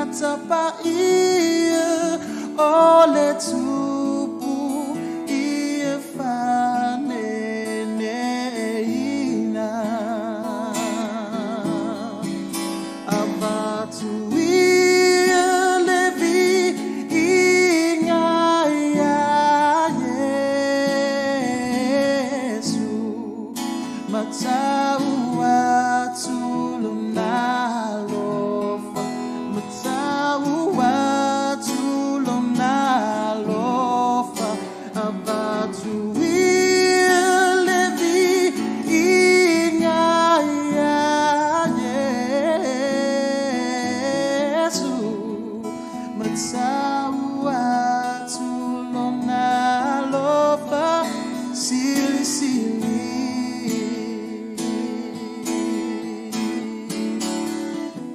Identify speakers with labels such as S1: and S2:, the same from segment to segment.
S1: Tapaia o le Tupu ia faneneina. Avatu ia le viiga iā Iesu, Matau atu Lona alofa, Matau atu Lona alofa, Avatu ia le viiga iā Iesu, Matau atu Lona alofa silisili.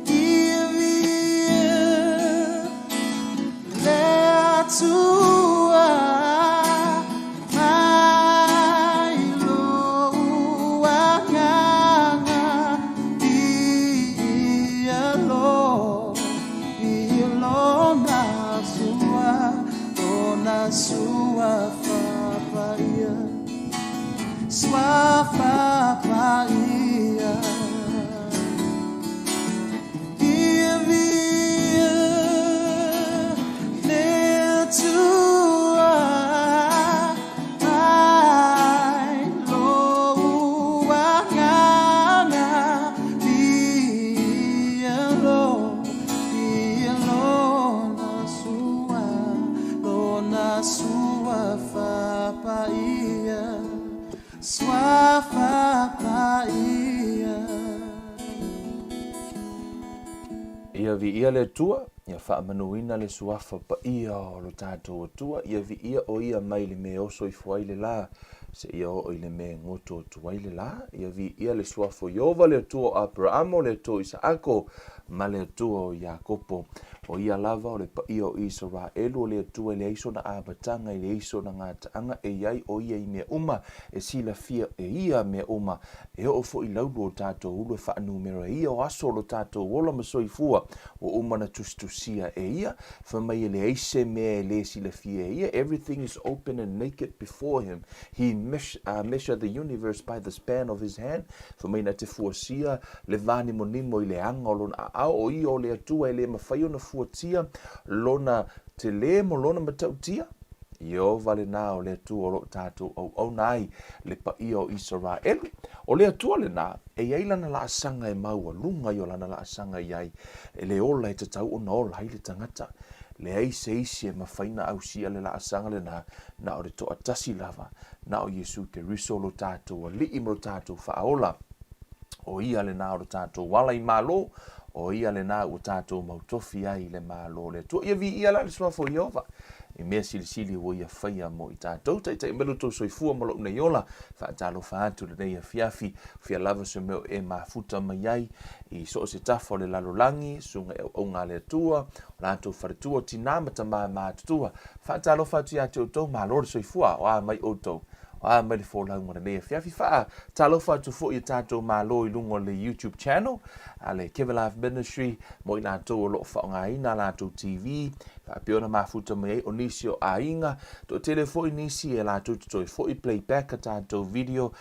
S1: Ia viia le Atua mai lou agaga, viia lo, viia Lona sua, Lona suafa paia, suafa paia. Ia viia le Atua mai lou agaga, viia lo, viia Lona sua, Lona suafa paia, suafa paia.
S2: Ia viia le Atua, ia faamanuina le suafa paia o lo tatou Atua, ia viia o ia mai le mea e oso ifo ai le lā, seia oo i le mea e goto atu ai le lā. Ia viia le suafa o Ieova, le Atua o Aperaamo, le Atua o Isaako, ma le Atua o Iakopo. O ia lava o le paia o Isaraelu, o le Atua e leai sona amataga, e leai sona gataaga, e i ai o ia i mea uma, e silafia e ia mea uma, E oo foi i laulu o tatou ulu e faanumera e ia o aso o lo tatou ola ma soifua ua uma ona tusitusia e ia, fai mai e leai se mea e le silafia e ia, everything is open and naked before him, he measure the universe by the span of his hand, fai mai na te fuasia le vānimonimo i le aga o lona aao, o ia o le Atua e le mafai ona fuatia lona telē ma lona matautia. Ieova lenā o le Atua o lo o tatou auauna ai le paia o Isaraelu. O le Atua lenā, e i ai lana laasaga e maualuga i o lana laasaga i ai, e le ola e tatau ona ola ai le tagata. Leai se isi e mafai ona ausia le laasaga lenā, na o le toatasi lava, na o Iesu Keriso lo tatou Alii ma lo tatou Faaola. O ia lenā o lo tatou ala i Malo, o ia lenā ua tatou mautofi ai i le Malo o le Atua. Ia viia la le Suafa o Ieova i mea silisili ua ia faia mo i tatou. Taitai mai lo outou soifua ma lou nei ola, faatalofa atu lenei afiafi, fia lava se mea o e mafuta mai ai i so o se tafa o le lalolagi, susuga i auauna a le Atua, o latou faletua, tina ma tama matutua. Faatalofa atu ia te outou, malo le soifua, o a mai outou. A mai le folauga lenei afiafi. Faatalofa atu foi i tatou malo i luga o le YouTube channel a le Kevin Life Ministry mo i latou o lo o faaaogaina a latou TV faapea ona mafuta mai ai o nisi o aiga. Toatele foi nisi e latou te toe foi playback a tatou video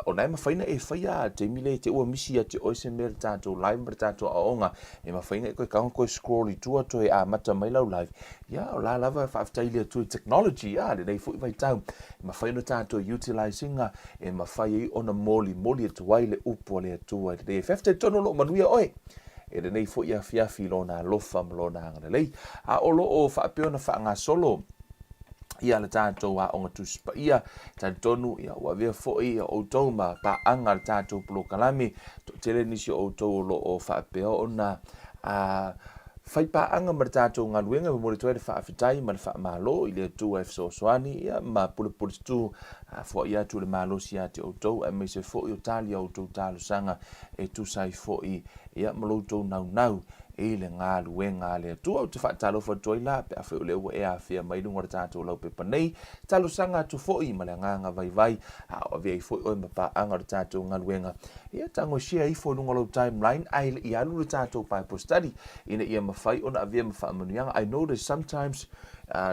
S2: ona e mafai ona e faia a taimi le te ua misi ia te oe se mea le tatou live ma le tatou aoaoga e mafai ona e toe tago toe scroll i tua toe amata mai lau live. Ia, o la lava faafetai i le Atua i technology, a, lenei foi vaitau, e mafai ona tatou utilize ina, e mafai ai ona molimoli atu ai le upu a le Atua i lenei afiafi. Talitonu o lo o manuia oe i lenei foi afiafi i Lona alofa ma Lona agalelei. A o lo o faapea ona faagasolo ia le tatou aoga Tusi Paia, talitonu ia ua avea foi outou ma paaga le tatou polokalame, toatele nisi o outou o lo o faapea ona a fai paaga ma le tatou galuega, e momoli atu ai le faafetai ma le faamalo i le Atua e fesoasoani ia ma pulepule tutū a foai atu le malosi ia te outou aemaise foi o tali a outou talosaga e tusa ai foi ia ma lo outou naunau. i le galuega a le Atua. Ou te faatalofa atu ai la pe afai o lea ua e afea mai i luga o le tatou laupepa nei, talosaga atu foi ma le agaga vaivai, a o avea ai foi oe ma paaga o le tatou galuega. Ia tago share ifo i luga o lou timeline ae le i alu le tatou Bible study ina ia mafai ona avea ma faamanuiaga. I notice sometimes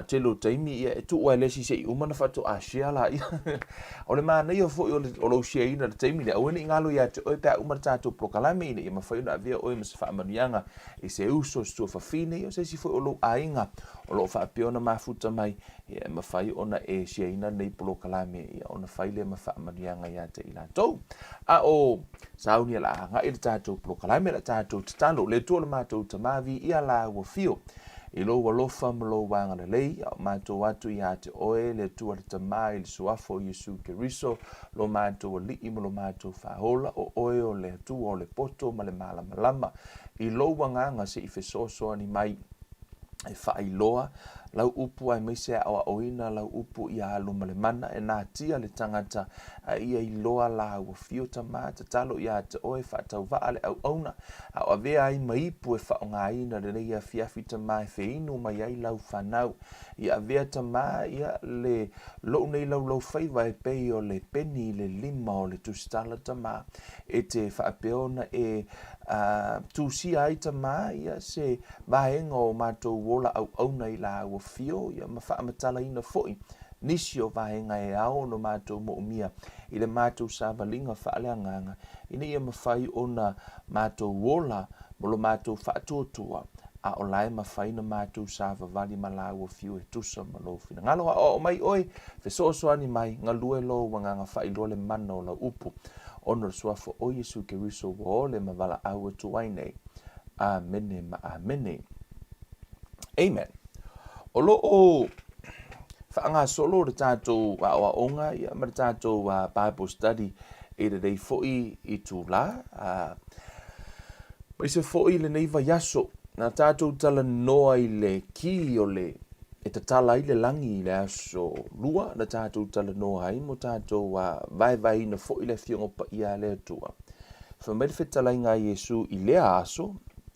S2: tele o taimi ia e tuu lava e le isi se i uma ona faatoa share laia. O le manaia foi o, le, o lou share ina i le taimi lea, aua ne i galo ia te oe pe a uma le tatou polokalame ina ia mafai ona avea oe ma se faamanuiaga i se uso, se tuafafine, ia o se isi foi o lou aiga o lo o faapea ona mafuta mai, ia e mafai ona e share ina lenei polokalame ia ona fai lea ma faamanuiaga ia te i latou. A o sauni o le a agai le tatou polokalame, le tatou tatalo, le Atua o le matou Tama, viia la ua fio i lou alofa ma lou agalelei, a o matou atu ia te oe, le Atua le Tama i le Suafa o Iesu Keriso, lo matou Alii ma lo matou Faaola, o oe o le Atua o le poto ma le malamalama, i lou agaga se i fesoasoani mai e faailoa lau upu aemaise e aoaoina lau upu ia alu ma le mana e natia le tagata a ia iloa la ua fio tama tatalo ia te oe faatauvaa le auauna a o avea ai ma ipu e faaaogaina lenei afiafi tama e feinu mai ai lau fanau. Ia avea tama ia le lou nei laulaufaiva e pei o le peni i le lima o le tusitala tama e te faapea ona e tusia ai tama ia se vaega o matou ola auauna i la ua fio ia ma faamatalaina foi nisi o vaega e ao ona matou moomia i le matou savaliga faaleagaga ina ia mafai ona matou ola mo lo matou faatuatua, a o la e mafai ona matou savavali ma lāua fiu e tusa ma lou finagalo. Aoao mai oe, fesoasoani mai, galue lou agaga faailoa le mana o lau upu, ona o le Suafa o Iesu Keriso ua ole ma valaau atu ai nei. Amene ma amene. Amen. O lo o faagasolo le tatou aoaoga ia ma le tatou Bible study i lenei foi itulā, aemaise foi i lenei vaiaso, na tatou talanoa i le ki o le e tatala ai le lagi i le aso Lua, na tatou talanoa ai mo tatou vaevaeina foi le Afioga Paia a le Atua. Fai mai le fetalaiga a Iesu i lea aso,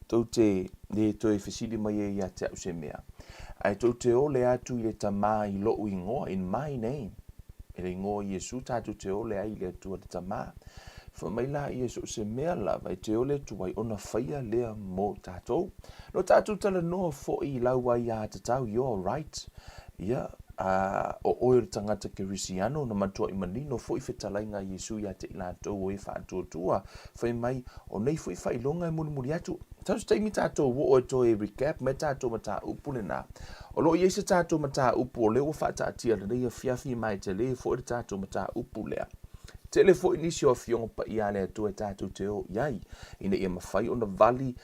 S2: tou te le toe fesili mai ai ia te au se mea, ae tou te ole atu i le Tama i lou ingoa, in my name. I le ingoa o Iesu tatou te ole ai i le Atua le Tama. Fai mai la ia so o se mea lava e te ole atu ai ona faia lea mo tatou. No tatou talanoa foi i lau aiatatau, your right. Ia, a, o oe o le tagata Kerisiano, na matuai manino foi fetalaiga a Iesu ia te i latou o e faatuatua, fai mai, o nei foi faailoga e mulimuli atu. Sau se taimi tatou oo e toe recap mai tatou mataupu lena. O lo o i ai se tatou mataupu o lea ua faataatia lenei afiafi ma e tele foi le tatou mataupu lea. Tele foi nisi o afioga paia a le Atua e tatou te o i ai, ina ia mafai ona vali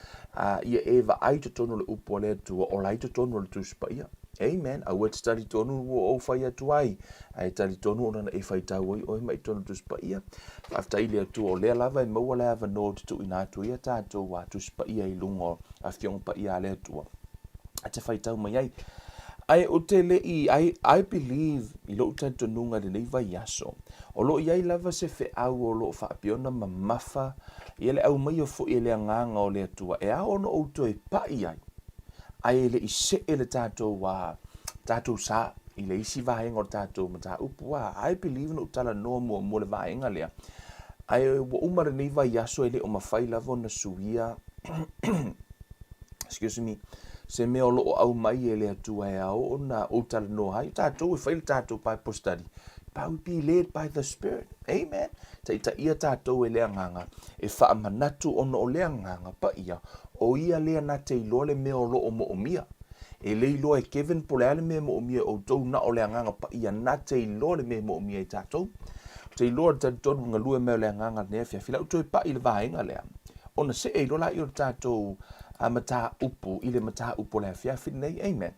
S2: ia e vaai i totonu o le upu a le Atua, o la i totonu o le Tusi Paia. Amen. Aua e te talitonu ua ou fai atu ai, ae talitonu ona na e faitau ai oe mai totonu o le Tusi Paia. Faafetai i le Atua o lea lava e maua le avanoa ou te tuuina atu ai a tatou Tusi Paia i luga o Afioga Paia a le Atua e te faitau mai ai. Ae ou te le i, I, I believe i lou talitonuga i lenei vaiaso, o lo o i ai lava se feau o lo o faapea ona mamafa ia le aumaia foi e le Agaga o le Atua e ao ona ou toe pai ai, ae e le i see le tatou, tatou sa i le isi vaega o le tatou mataupu. I believe na ou talanoa muamua le vaega lea, ae ua uma lenei vaiaso e le o mafai lava ona suia excuse me, se mea o lo o aumai e le Atua e ao ona ou talanoa ai. O tatou e fai le tatou Bible study, but we be led by the Spirit. Amen. Taitaia tatou e le Agaga, e faamanatu ona o le Agaga Paia, o ia lea na te iloa le mea o lo o moomia. E le iloa e Kevin po o le a le mea e moomia e outou, na o le Agaga Paia na te iloa le mea e moomia e tatou. Ou te iloa le talitonu galue mai o le Agaga lenei afiafi. La ou toe pai i le vaega lea, ona see ai loa lea o le tatou mataupu i le mataupu o le afiafi lenei. Amen.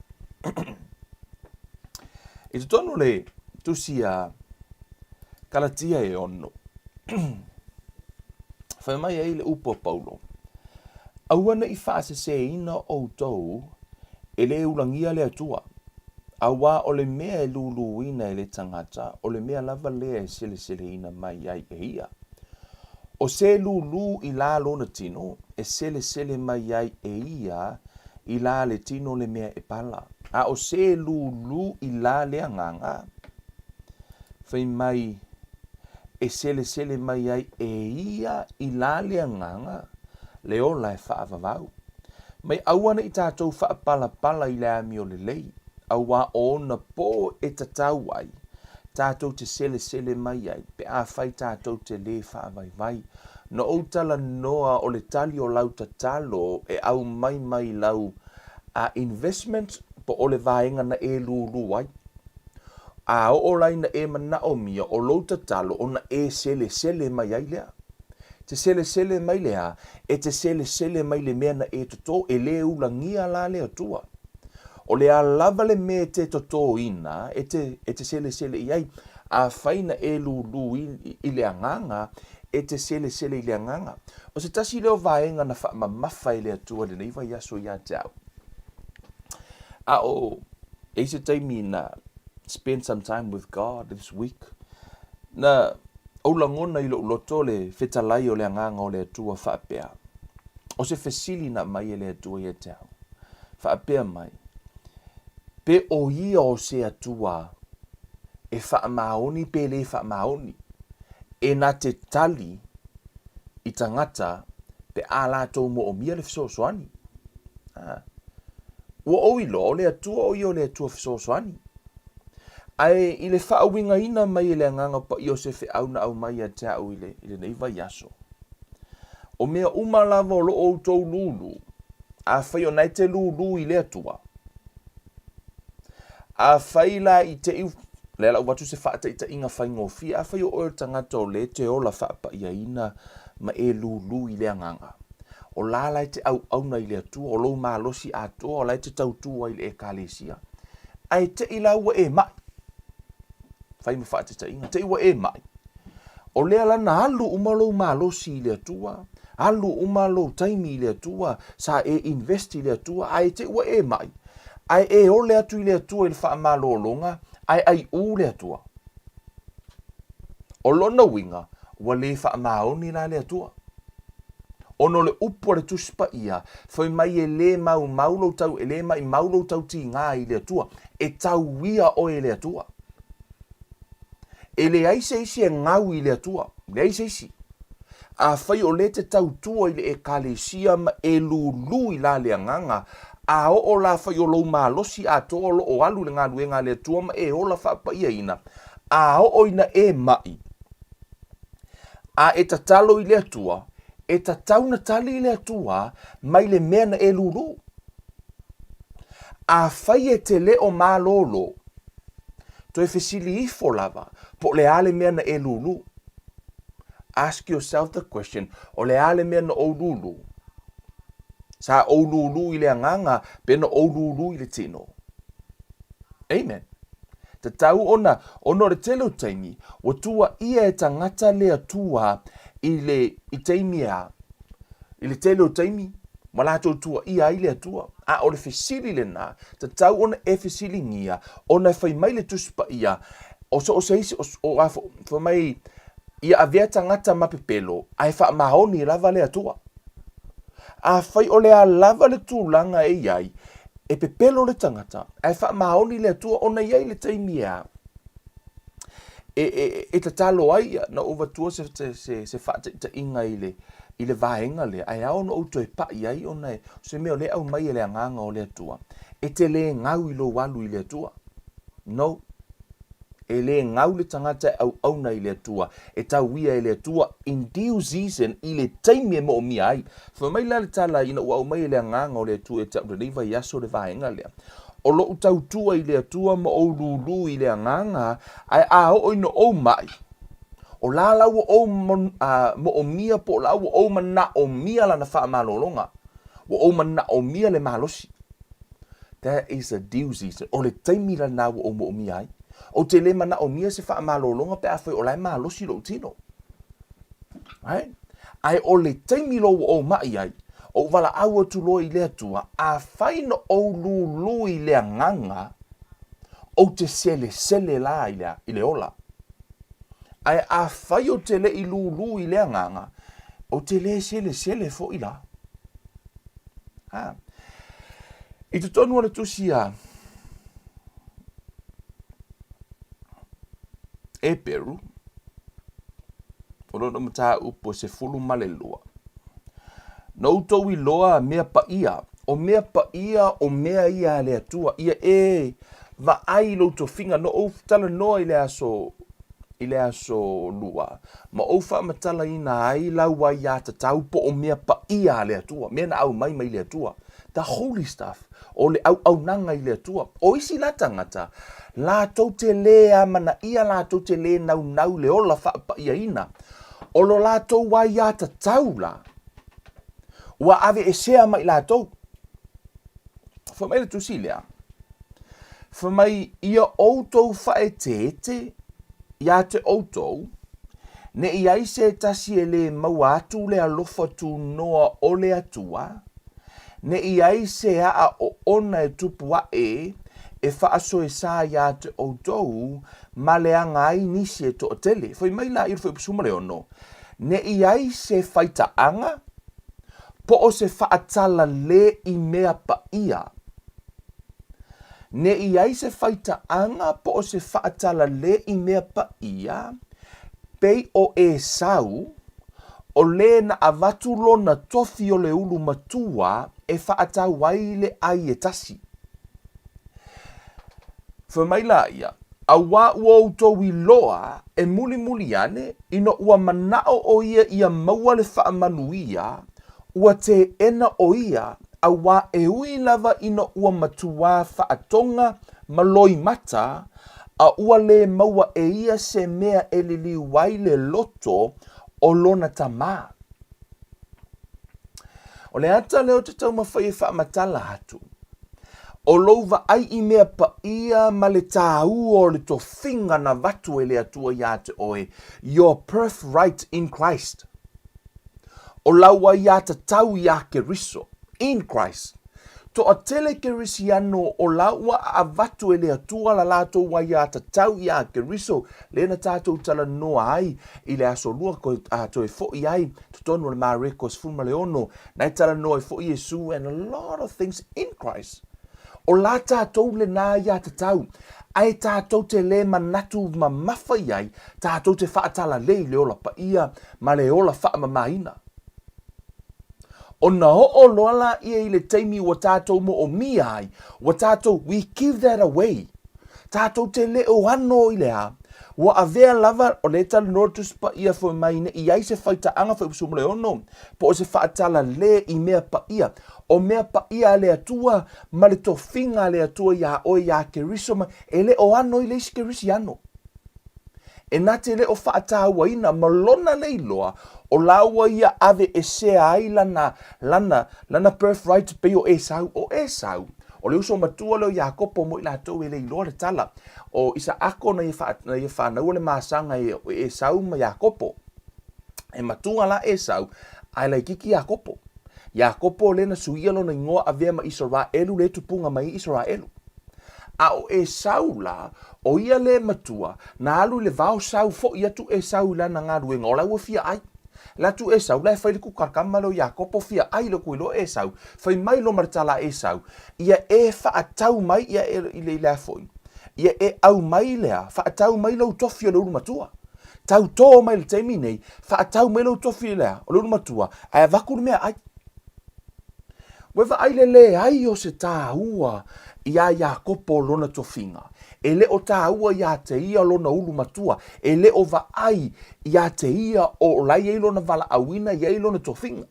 S2: I totonu o le tusi a Kalatia e 6, fai mai ai le upu a Paulo, Aua ne i faaseseina outou e le ulagia le Atua, auā o le mea e luluina e le tagata, o le mea lava lea e seleseleina mai ai e ia. O se lūlū i la lona tino, e selesele mai ai e ia i la le tino le mea e pala. A o se lūlū i la le agaga, fai mai e selesele mai ai e ia i la le agaga le ola e faavavau. Mai aua ne i tatou faapalapala i le amio lelei, auā o ona pō e tatau ai tatou te selesele mai ai pe afai tatou te lē faavaivai. Na ou talanoa o le tali o lau tatalo e aumai mai lau investment po o le vaega na e lūlū ai. A oo la ina e manaomia o lou tatalo ona e selesele mai ai lea. Te selesele mai le a? E te selesele mai le mea na e totō, e lē ulagia la le Atua. O le a lava le mea e te totōina, e te, e te selesele i ai. Afai na e lūlū i, i le agaga, e te selesele i le agaga. O se tasi lea o vaega na faamamafa e le Atua i lenei vaiaso ia te au. A o, e i se taimi na spend some time with God this week, na ou lagona i lou loto le fetalai o le Agaga o le Atua faapea, O se fesili na aumai e le Atua ia te au, faapea mai, Pe o ia o se Atua e faamaoni pe le faamaoni, e na te tali i tagata pe a latou moomia le fesoasoani. A. Ua ou iloa, o le Atua o ia o le Atua fesoasoani. Ae i le faauigaina mai e le Agaga Paia o se feau na aumai ia te au i le, i lenei vaiaso, o mea uma lava o lo o outou lūlū, afai o na e te lūlū i le Atua, afai la i te i, lea la ua avatu se faataitaiga faigofie, afai o oe o le tagata o lea e te ola faapaiaina ma e lūlū i le Agaga, o la la e te auauna i le Atua, o lou malosi atoa, o la e te tautua i le Ekalesia, ae te i la ua e maʻi, fai ma faataitaiga, te i ua e maʻi, o lea la na alu uma lou malosi i le Atua, alu uma lou taimi i le Atua, sa e invest i le Atua, ae te i ua e maʻi, ae e ole atu i le Atua i le faamalologa, ae aiʻū le Atua. O lona uiga, ua le faamaoni la le Atua. Ona o le upu a le Tusi Paia, fai mai e lē maumau lou tau, e lē maʻimau lou tautigā i le Atua, e tauia oe e le Atua. E leai se isi e gau i le Atua, leai se isi. Afai o lea e te tautua i le Ekalesia ma e lūlū i la le agaga, a oo la fai o lou malosi atoa o lo o alu i le galuega a le Atua ma e ola faapaiaina, a oo ina e maʻi, A e tatalo i le Atua, e tatau na tali le Atua mai le mea na e lūlū. Afai e te le o malōlō, toe fesili ifo lava po o le a le mea na e lūlū. Ask yourself the question, o le a le mea na ou lūlū? Sa ou lūlū i le agaga pe na ou lūlū i le tino? Amen. Tatau ona, ona o le tele o taimi, ua tuuaia e tagata le Atua i le, i taimi e a? I le tele o taimi, ma latou tuuaia ai le Atua. A o le fesili lena, tatau ona e fesiligia, ona e fai mai le Tusi Paia, o so o se isi, o, o a fai mai, ia avea tagata ma pepelo, ae faamaoni lava le Atua. Afai o le a lava le tulaga e i ai, e pepelo le tagata, ae faamaoni le Atua ona e i ai le taimi e a? E, e, e tatalo ai ia, na ou avatua se, se, se, se faataitaiga i le, i le vaega lea, ae ao ona ou toe paʻi ai ona e, o se mea o lea e aumai e le Agaga o le Atua, e te lē gau i lou alu i le Atua. No. E lē gau le tagata e auauna i le Atua, e tauia e le Atua in due season, i le taimi e moomia ai. Fai mai la le tala ina ua aumai e le Agaga o le Atua e te au lenei vaiaso le vaega lea, O loʻu tautua i le Atua ma ou lūlū i le Agaga, ae a oo ina ou maʻi, o la la ua ou moomia po o la ua ou manaomia lana faamalologa, ua ou manaomia le malosi. That is a due season. O le taimi lena ua ou moomia ai. Ou te le manaomia se faamalologa pe afai o la e malosi lou tino. Right? Ae o le taimi loa ua ou maʻi ai, ou valaau atu loa i le Atua, afai na ou lūlū i le agaga, ou te selesele la i le, i le ola. Ae afai ou te le i lūlū i le agaga, Ou te lē selesele foʻi la. Ha. I totonu o le tusi a Eperu, o lona mataupu e 12. Na outou iloa mea paia, o mea paia o mea ia a le Atua, ia e vaai i lou tofiga, na ou talanoa i le aso i le aso lua, ma ou faamatalaina ai lau aiatatau po o mea paia a le Atua, mea na aumai mai le Atua, the holy stuff, o le auaunaga i le Atua. O isi la tagata, latou te lē amanaia, latou te lē naunau i le ola faapaiaina, o lo latou aiatatau la, ua aveesea mai latou. Fai mai le tusi lea, fai mai ia outou faaeteete iā te outou, ne i ai se tasi e lē maua atu le alofa tunoa o le Atua, ne i ai se aʻa oona e tupu aʻe e faasoesa iā te outou ma leaga ai nisi e toatele. Fai mai la i le fuaiupu 16, ne i ai se faitaaga, po o se faatalale i mea paia. Ne i ai se faitaaga po o se faatalale i mea paia, pei o Esau, o lē na avatu lona tofi o le ulu matua e faatau ai le ʻai e tasi. Fai mai la ia, Auā ua outou iloa e mulimuli ane, ina ua manaʻo ʻo ia ia maua le faamanuia, ua teʻena ʻo ia, auā e ui lava ina ua matuā faatoga ma loimata, a ua lē maua e ia se mea e liliu ai le loto o lona tamā. O le ata lea ou te taumafai e faamatala atu, O lou vaai i mea paia ma le tāua o le tofiga na avatu e le Atua iā te oe, your birthright in Christ. O lau aiatatau iā Keriso, in Christ. Toatele Kerisiano o la ua avatu e le Atua la latou aiatatau iā Keriso, lea na tatou talanoa ai i le aso lua koe a toe foʻi ai totonu o le Mareko 16, Na e talanoa ai foʻi Iesu and a lot of things in Christ. O la tatou lenā aiatatau, ae tatou te lē manatu mamafa i ai, tatou te faatalalei i le ola paia ma le ola faamamaina. Ona oo loa laia i le taimi ua tatou moomia ai, ua tatou, we give that away. Tatou te le o ano i le a, ua avea lava, o lea e talanoa le Tusi Paia fai mai ne i ai se faitaaga 16, po o se faatalalē i mea paia, o mea paia a le Atua ma le tofiga a le Atua iā oe iā Keriso ma, e le o ano i le isi Kerisiano. E na te le o faataauaina ma lona le iloa o lāua ia aveesea ai lana, lana, lana birthright pei o Esau. O Esau, o le uso matua lea o Iakopo mo i latou e le iloa le tala. O Isaako na ia, wha, na ia whānaua le māsanga e Esau ma Iakopo. E matua la Esau, ae laititi Iakopo. Iakopo lea na suia lona igoa avea ma Isaraelu le tupuga mai Isaraelu. A o Esau la, o ia le matua, na alu i le vao sau foʻi atu Esau i lana galuega, o la ua fia ai. La atu Esau, la e fai le kukalakama lea o Iakopo fia ai le kuiloa Esau, fai mai loa ma le tala a Esau, ia e faatau mai ia e i le a foi, ia e aumai lea, faatau mai lou tofi o le ulu matua. Tautō mai le taimi nei, faatau mai lou tofi lea, o le ulu matua, ae avatu le meaai. Ua vaai le leai o se tāua iā Iakopo lona tofiga. E le o tāua iā te ia lona ulu matua, e le o vaai iā te ia o la i ai lona valaauina, i ai lona tofiga.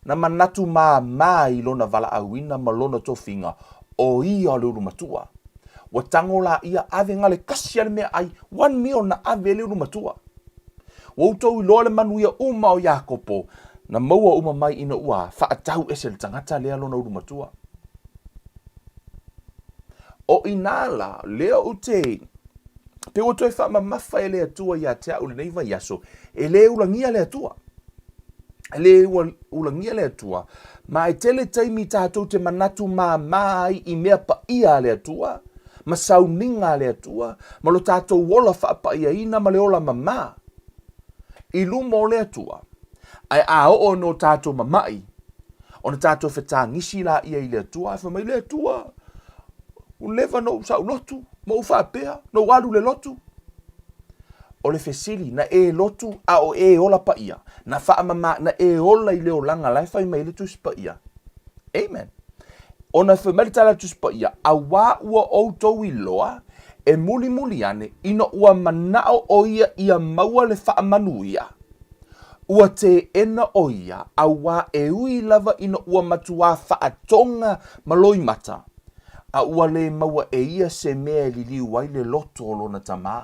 S2: Na manatu māmā i lona valaauina ma lona tofiga, o ia o le ulu matua. Ua tago la ia ave gale kasi a le meaai, one meal na ave e le ulu matua. Ua outou iloa le manuia uma o Iakopo, na maua uma mai ina ua faatau ese le tagata lea lona ulu matua. O inā la, lea ou te, pe ua toe faamamafa e le Atua iā te a'u lenei vaiaso, e lē ulagia le Atua. E lē ulagia le Atua, ma e tele taimi tatou te manatu māmā ai i mea paia a le Atua, ma sauniga a le Atua, ma lo tatou ola faapaiaina ma le ola mamā. i luma o le Atua, ae a oo ina o tatou mama'i, ona tatou fetagisi laia i le Atua, ae fai mai, Le Atua, ua leva ona ou saulotu, ma ou faapea, na ou alu i le lotu. O le fesili, na e lotu a o e ola paia? Na faamama, na e ola i le olaga la e fai mai ai le Tusi Paia? Amen. Ona fai mai le tala a le Tusi Paia, Auā ua outou iloa, e mulimuli ane, ina ua manao ʻo ia ia maua le faamanuia, ua teena ʻo ia, auā e ui lava ina ua matuā faatoga ma loimata, a ua lē maua e ia se mea e liliu ai le loto o lona tamā.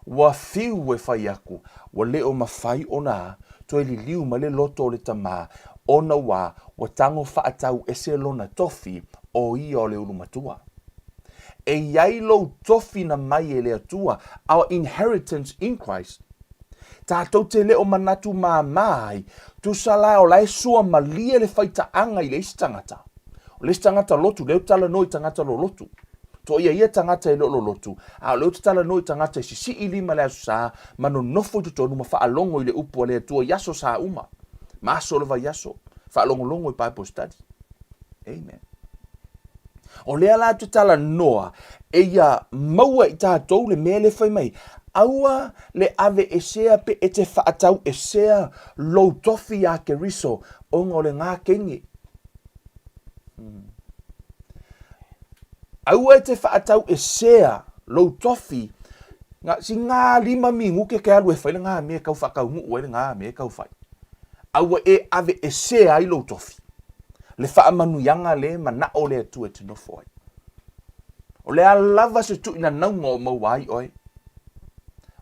S2: Ua fiu e fai aku, ua le o mafai ona toe liliu mai le loto o le tamā, ona ua ua tago faatau ese lona tofi, o ia o le ulumatua. E i ai lou tofi na mai e le Atua, our inheritance in Christ. Tatou te le o manatu māmā ai, tusa la o la e sua malie le faitaaga i le isi tagata. O le isi tagata lotu, lea ou te talanoa i tagata lolotu. Toia ia tagata e le o lolotu, a o lea ou te talanoa i tagata e sisii lima i le Aso Sa ma nonofo i totonu ma faalogo i le upu a le Atua i aso sa uma, ma aso o le vaiaso, faalogologo i Bible study. Amen. O lea la te talanoa, e ia maua i tatou le mea le fai mai, aua le ave esea pe e te whaatau esea lou tofi iā Keriso ona o le ngā kenge. Aua e te whaatau esea lou tofi nga, si ngā lima minuke ke alu e whai le ngā mea kau whakaungu ai le ngā mea kau whai. Aua e ave esea ai lou tofi. Le faamanuiaga le manao o le Atua e te nofo ai. O le a lava se tuuinanauga o maua ai oe?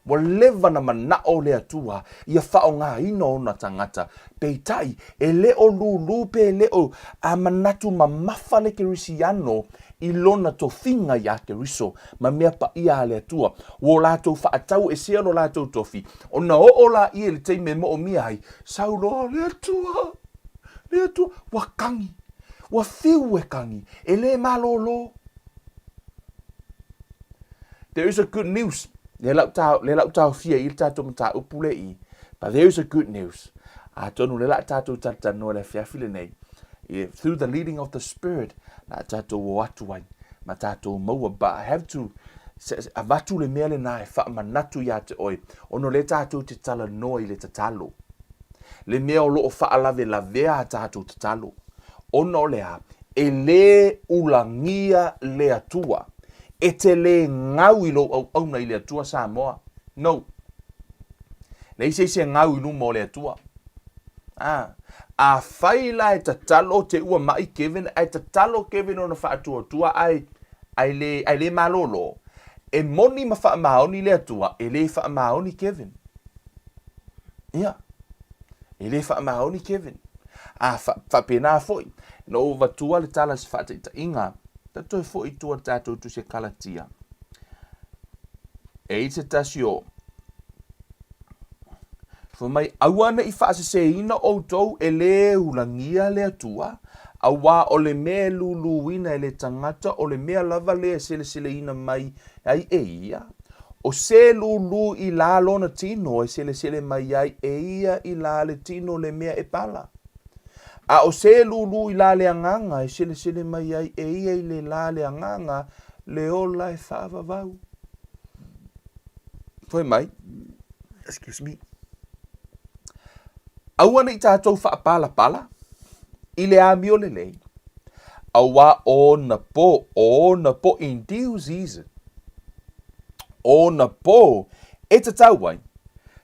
S2: Ua leva na manao le Atua ia faaaogaina ona tagata, peitai, e le o lūlū pe le o a manatu mamafa le Kerisiano i lona tofiga iā Keriso ma mea paia a le Atua. Ua o latou faatau esea lo latou tofi, ona oo laia i le taimi e moomia ai, sau loa le Atua! Le Atua, ua kagi, ua fiu e kagi, e lē malōlō. There is a good news. Le lau ta, le lau taofia i le tatou mataupu le i, but there is a good news. Atonu le la tatou talatalanoa le afiafi lenei, through the leading of the Spirit, la tatou o atu ai, ma tatou maua, but I have to avatu le mea lenā e faamanatu iā te oe, ona o lea tatou te talanoa i le tatalo. Le mea o lo o faalavelavea a tatou tatalo, ona o le a? E lē ulagia le Atua. E te lē gau i lou auauna i le Atua Samoa. No. Leai se isi e gau i luma o le Atua. A, afai la e tatalo te ua maʻi Kevin, ae tatalo Kevin ona faatuatua ae, ae lē, ae lē malōlō, e moni ma faamaoni le Atua, e lē faamaoni Kevin. Ia, e lē faamaoni Kevin. A, fa, faapena foi, na ou avatua le tala se faataitaiga, ta toe foi i tua le tatou Tusi e Kalatia. E i se tasi o, Fai mai, aua ne i faaseseina outou e lē ulagia le Atua, auā o le mea e luluina e le tagata o le mea lava lea e seleseleina mai ai e ia, O se lūlū i la lona tino e selesele mai ai e ia i la le tino le mea e pala. A o se lūlū i la le agaga e selesele mai ai e ia i le la le agaga le ola e faavavau. Fai mai, excuse me, aua ne i tatou faapalapala i le amio lelei, auā ona pō, ona pō in due season, ona pō e tatau ai,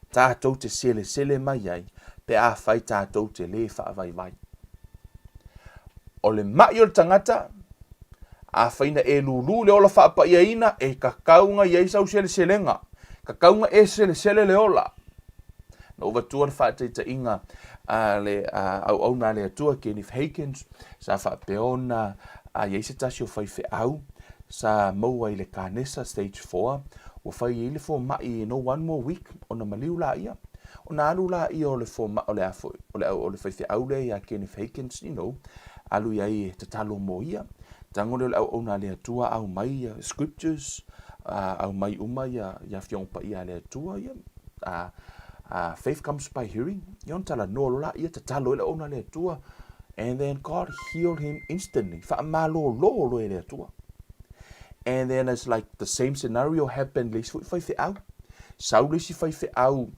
S2: tatou te selesele mai ai pe afai tatou te lē faavaivai. O le maʻi o le tagata, afai na e lūlū le ola faapaiaina, e kakauga i ai sau seleselega, kakauga e selesele le ola. Na ou avatua le faataitaiga a le auauna a le Atua, Kenneth Hagins, sa faapea ona i ai se tasi o faifeau sa maua i le kanesa stage 4, ua fai i ai le fomai no one more week ona maliu laia. Ona alu laia o le fomai, o le a foi, o le, o le faifeau lea ia Kenneth Hagins, you know, alu i ai e tatalo mo ia. Tago lea o le auauna a le Atua aumai scriptures, aumai uma ia, ia Afioga Paia a le Atua, ia, a, Faith comes by hearing. Ia ona talanoa loa laia, tatalo ai le auauna a le Atua. And then God healed him instantly. Faamalolo loa e le Atua. And then it's like the same scenario happened le isi foi faifeau. Sau le isi faifeau,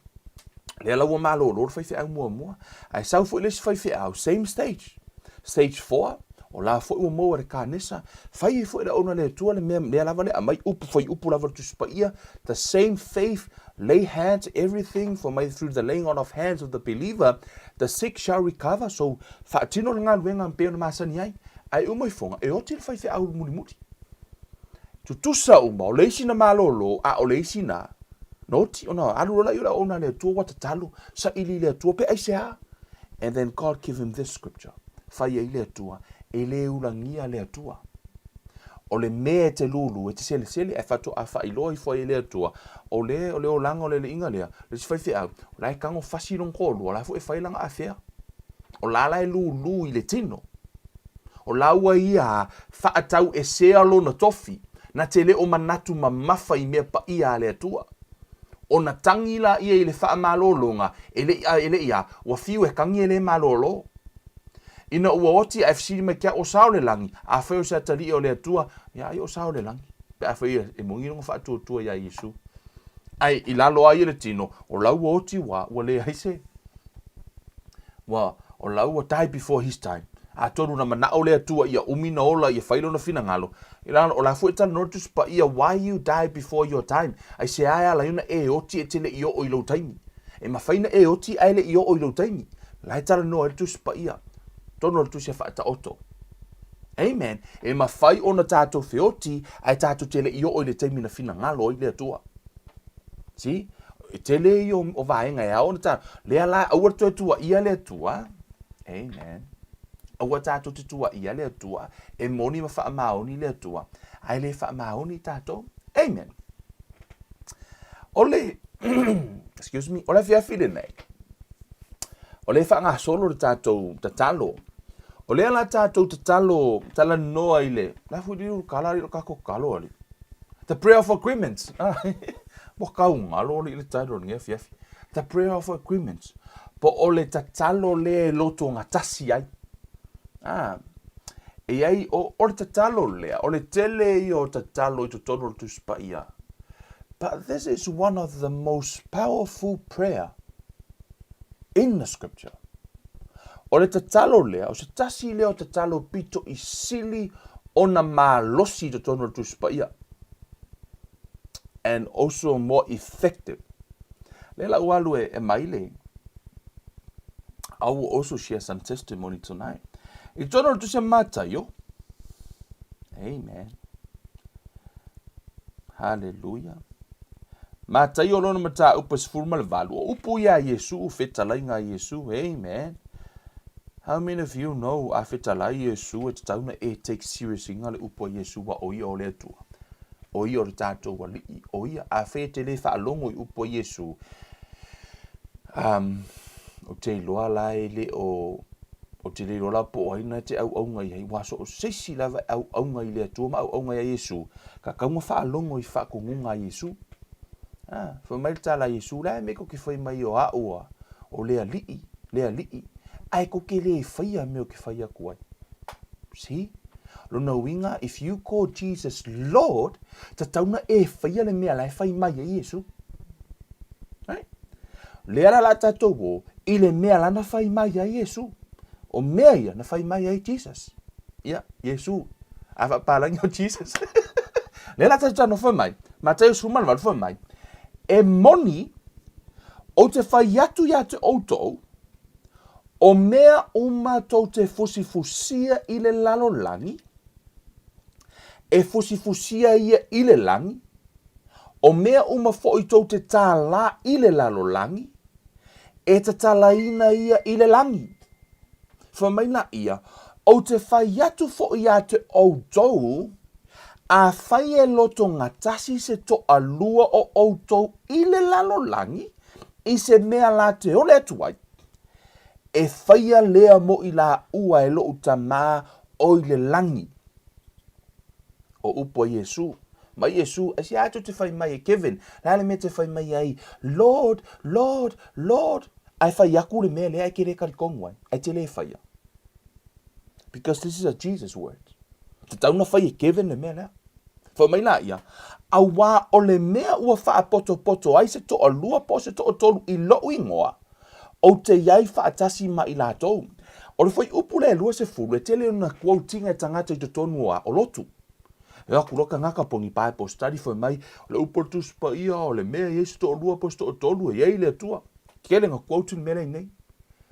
S2: lea la ua malolo le faifeau muamua. Ae sau foi le isi faifeau, same stage. Stage 4, o la foi ua maua e le kanesa, fai ai foi le auauna a le Atua le mea, lea lava le aumai upu fai upu lava le Tusi Paia, the same faith, lay hands, everything for my through the laying on of hands of the believer, the sick shall recover, so faatino le galuega pei ona masani ai, ae uma ifoga, e oti le faifeau mulimuli. Tutusa uma, o le isi na malolo, a o le isi na na oti, ona alu loa lea o le auauna a le Atua ua tatalo, saili i le Atua, pe aisea? And then God give him this scripture, fai ai le Atua, e le ulagia le Atua. O le mea e te lulu, e te selesele, ae faatoa faailoa ifo ai e le Atua, o le, o le olaga o le alii lea, le isi faifeau, o la e tago fasi lona toalua, o la foi e fai lana afea. O la la e lulu i le tino. O la ua ia faatauesea lona tofi, na te le o manatu mamafa i mea paia a le Atua. Ona tagi laia i le faamalologa, e le i a, e le i a, ua fiu e tagi e le malolo. Ina ua oti ae fesili mai ke au o sao le lagi, afai o se atalii o le Atua, ia ai o sao le lagi, pe afai e moni lona faatuatua iā Iesu. Ae i lalo a ia le tino, o la ua oti ua, ua leai se, ua, o la ua die before his time. Atonu na manao le Atua ia umi na ola ia fai lona finagalo, i lalo, o la foi e talanoa le Tusi Paia, why you die before your time? Aisea e ala ai ona e oti e te le i oo i lou taimi? E mafai na e oti ae le i oo i lou taimi. La e talanoa ai le Tusi Paia, tonu o le Tusi e faataoto. Amen. E mafai ona tatou feoti ae tatou te le i oo i le taimi na finagalo ai le Atua. See? E tele ia o vaega e ao ona ta, lea la aua le toe tuuaia le Atua. Amen. Aua tatou te tuuaia le Atua, e moni ma faamaoni le Atua, ae le faamaoni tatou. Amen. O le, excuse me, o le afiafi lenei, o le faagasolo le tatou tatalo. O lea la tatou tatalo talanoa i le, la foi liu kala li lo kako kalo ali. The prayer of agreement. Mo kau ngalo li le title nge afiafi. The prayer of agreement. Po o le tatalo le loto ngatasi ai. Ah, e ai o, o le tatalo lea, o le tele ia o tatalo i totonu o le Tusi Paia. But this is one of the most powerful prayer in the scripture. O le tatalo lea, o se tasi lea o tatalo pito i sili ona malosi i totonu o le Tusi Paia. And also more effective. Lea la ua alu e, e mai le, I will also share some testimony tonight. I totonu o le Tusi a Mataio, Amen. Hallelujah. Mataio lona mataupu e 18, o upu ia a Iesu, fetalaiga a Iesu. Amen. How many of you know a fetalai Iesu e tatau na e take serious inga le upu a Iesu wa o ia o le Atua. O ia o le tātou alii. O ia, a whai e te le whaalogo i upu a Iesu. Um, o te iloa la e le o Ou te le iloa la po o ai na te auaunga i ai, ua so o se isi lava e auaunga i le Atua ma auaunga iā Iesu, ka taunga faalogo i faakogoga a Iesu. A, fai mai le tala a Iesu, la e mea ko ke fai mai o a'u a, o le Alii, le Alii, ae ko ke le faia mea o ke fai aku ai. See? Lona uiga, if you call Jesus Lord, tatau na e faia le mea la e fai mai ai Iesu. Right? Lea la la tatou o i le mea la na fai mai ai Iesu. O mea ia na fai mai ai Jesus. Ia, Iesu. A faapalagi o Jesus. Lea la tatou tano fai mai, Mataio 18 fai mai, e moni ou te fai atu ia te outou, o mea uma tou te fusifusia i le lalolagi, e fusifusia ia i le lagi, O mea uma foi tou te tālā i le lalolagi, e tatalaina ia i le lagi. Fai mai la ia, Ou te fai atu foi ia te outou, afai e loto gatasi se toalua o outou i le lalolagi i se mea la te ole atu ai, e faia lea mo i laua e loʻu Tamā o i le lagi. O upu a Iesu. Mai Iesu, aisea tou te fai mai e Kevin, le a le mea te fai mai ai, Lord, Lord, Lord, ae fai aku le mea lea e te le talitonu ai, ae te le faia. Because this is a Jesus word. Tatau na fai e Kevin le mea lea. Fai mai laia, auā o le mea ua faapotopoto ai se toalua po o se toatolu i lou igoa, ou te i ai faatasi ma i latou. O le fuaiupu lea e 20, e tele ona quote-ina e tagata i totonu o o lotu. E o atu loa tagata po o ni Bible study fai mai, o le upu o le Tusi Paia, o le mea e i ai se toalua po o se toatolu, e i ai le Atua. Tele na quote le mea lea i nei.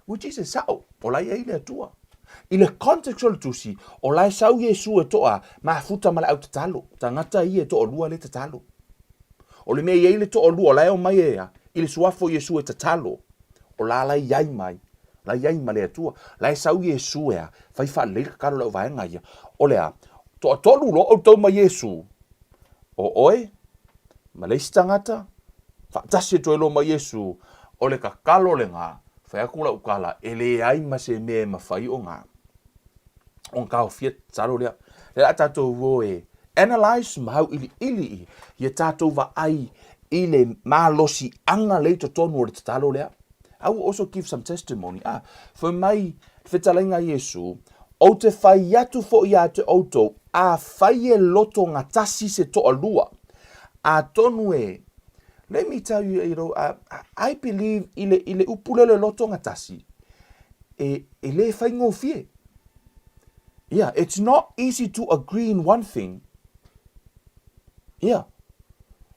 S2: Which is e sao, o la e i ai le Atua. I le context o le tusi, o la e sau Iesu e toa mafuta ma le au tatalo, tagata ia e toalua le tatalo. O le mea e i ai le toalua, o la e omai e a, i le suafa o Iesu e tatalo, o la la e i ai mai, la e i ai ma le Atua. La e sau Iesu e a, fai faalelei le tatalo a le auvaega ia. O le a, toatolu loa outou ma Iesu, o oe, ma le isi tagata, faatasi e toe loa ma Iesu, o le tatalo lena, fai atu lau tala, e leai ma se mea e mafai ona ona taofia le tatalo lea. Lea o le a tatou o e analyse ma auiliili i ia tatou vaai i le malosiaga lea i totonu o le tatalo lea. I will also give some testimony. Ah, fai mai le fetalaiga a Iesu, Ou te fai atu foi ia te outou, afai e loto gatasi se toalua, atonu e, let me tell you, you know, I, I believe i le, i le upu lea o le loto gatasi, e, e le faigofie. Yeah, it's not easy to agree in one thing. Yeah.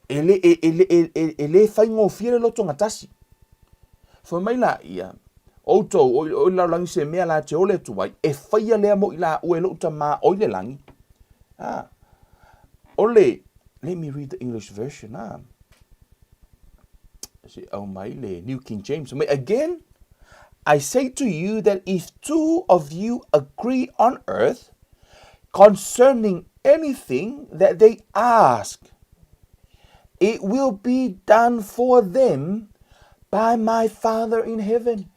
S2: E le, e, e, e, e, e le faigofie le loto gatasi. Fai mai laia, Outou, o i le lalolagi se mea la te ole atu ai, e faia lea mo i laua e lou Tamā o i le lagi. Ah. O le, let me read the English version, ah. Se au mai le New King James. Mai, again, I say to you that if two of you agree on earth concerning anything that they ask, it will be done for them by my Father in heaven.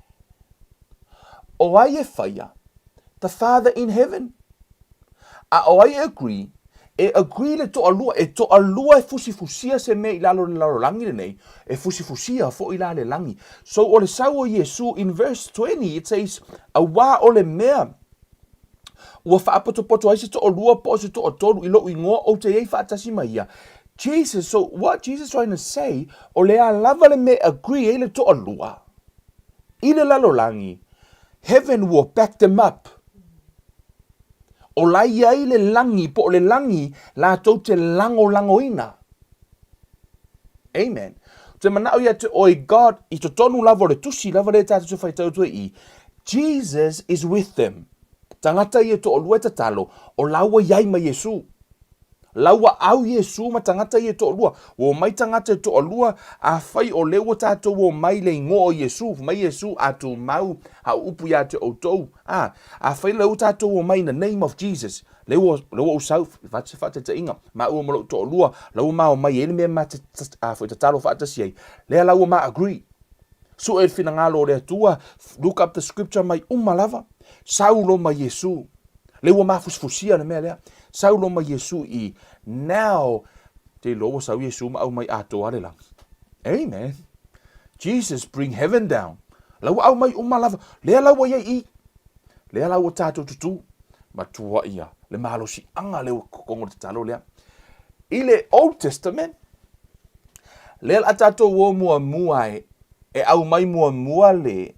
S2: O ai e whaia? The Father in heaven. A o ai e agree? E agree le toalua, e toalua e fusifusia se mea i lalo le lalolagi lenei, e fusifusia foʻi la le lagi. So o le sau o Iesu in verse 20 it says, auā o le mea ua faapotopoto ai se toalua po o se toatolu i lou igoa ou te i ai faatasi ma ia. Jesus, so what Jesus trying to say, o le a lava le mea e agree ai le toalua i le lalolagi, heaven will back them up. O la i ai le lagi po o le lagi latou te lagolagoina. Amen. Te manao ia te oe God i totonu lava o le tusi lava lea tatou te faitau atu ai i, Jesus is with them. Tagata ia toalua e tatalo, o laua i ai ma Iesu. Laua au Iesu ma tagata ia e toalua. Ua omai tagata e toalua, afai o lea ua tatou omai le igoa o Iesu, fai mai Iesu, a tumau a upu ia te outou. A, afai lea ua tatou omai in the name of Jesus, lea ua, lea ua ou sau, avatu se faataitaiga, maua ma lou toalua, la ua ma omai e i ai le mea ma te, a, foi tatalo faatasi ai, lea la ua ma agree. Sue le finagalo o le Atua, look up the scripture mai uma lava, sau loa ma Iesu. Lea ua mafusifusia le mea lea. Sau loa ma Iesu i, now, te iloa ua sau Iesu ma aumai atoa le lagi. Amen. Jesus bring heaven down. La ua aumai uma lava. Lea la ua i ai i. Lea la ua tatou tutū. Matua ia le malosiaga lea ua kokogo le tatalo lea. I le Old Testament, lea la tatou o muamua e, e aumai muamua le,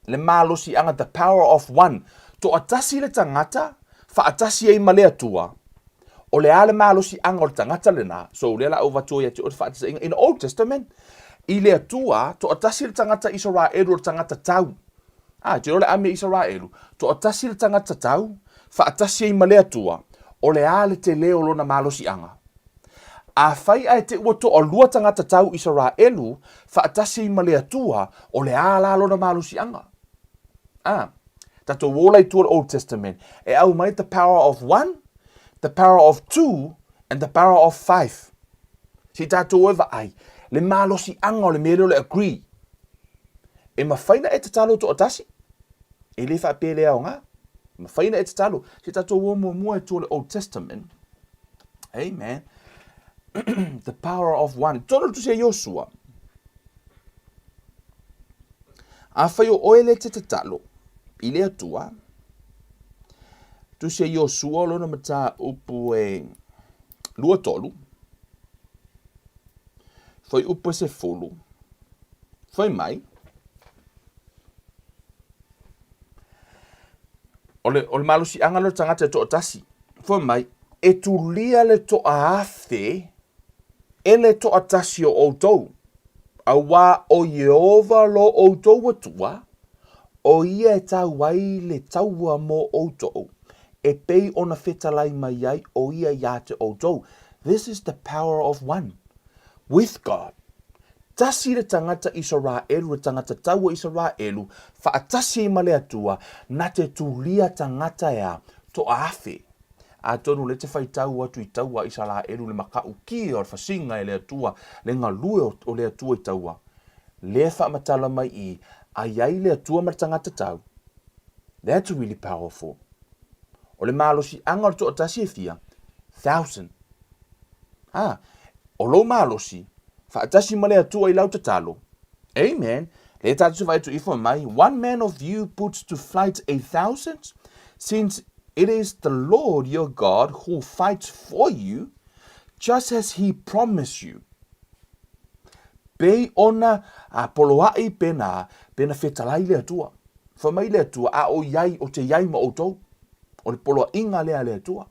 S2: le malosiaga, the power of one. Toatasi le tagata, faatasi ai ma le Atua, o le a le malosiaga o le tagata lena, so lea la ou avatua ia te oe le faataitaiga, in the Old Testament, i le Atua, toatasi le tagata Isaraelu o le tagata tau. A, te iloa le ame Isaraelu, toatasi le tagata tau, faatasi ai ma le Atua, o le a le tele o lona malosiaga? Afai ae te ua toalua tagata tau Isaraelu, faatasi ai ma le Atua, o le a la lona malosiaga? A, tatou ola i tua o le Old Testament, e aumai the power of one, the power of two, and the power of five. Se i tatou o e vaai, le malosiaga o le mea lea o le agree. E mafai na e tatalo toatasi, e le faapea e le aoga. E mafai na e tatalo. Se i tatou o muamua i tua o le Old Testament. Amen. The power of one. Tonu tu se Iosua. Afai o oe le te tatalo i le Atua, tusi a Iosua o lona mataupu e 23, fuaiupu e 10, fai mai, o le, o le malosiaga lea o le tagata e toatasi, fai mai, e tulia le toaafe e le toatasi o outou, auā o Ieova lo outou Atua, o ia e tau ai le taua mō outou, e pei ona fetalai mai ai o ia iā te outou. This is the power of one with God. Tasi le tangata Isaraelu, le tangata taua Isaraelu, faatasi ai ma le Atua, na te tulia tangata ea, toaafe. Atonu le te faitau atu i taua Isaraelu le makaukia o le fasiga e le Atua, le galue o le Atua i taua. Le faamatala mai i, a iai le Atua ma le tangata tau. That's really powerful. O le malosiaga o le toatasi e fia? Thousand. A, o lou malosi, faatasi ma le Atua i lau tatalo. Amen. Le tatou se vaai ifo mai, one man of you puts to flight 1,000, since it is the Lord your God who fights for you, just as he promised you. Pei ona a poloaʻi pena, pena fetalai le Atua. Fai mai le Atua, a o iai, o te iai ma outou. O le poloaiga lea a le Atua.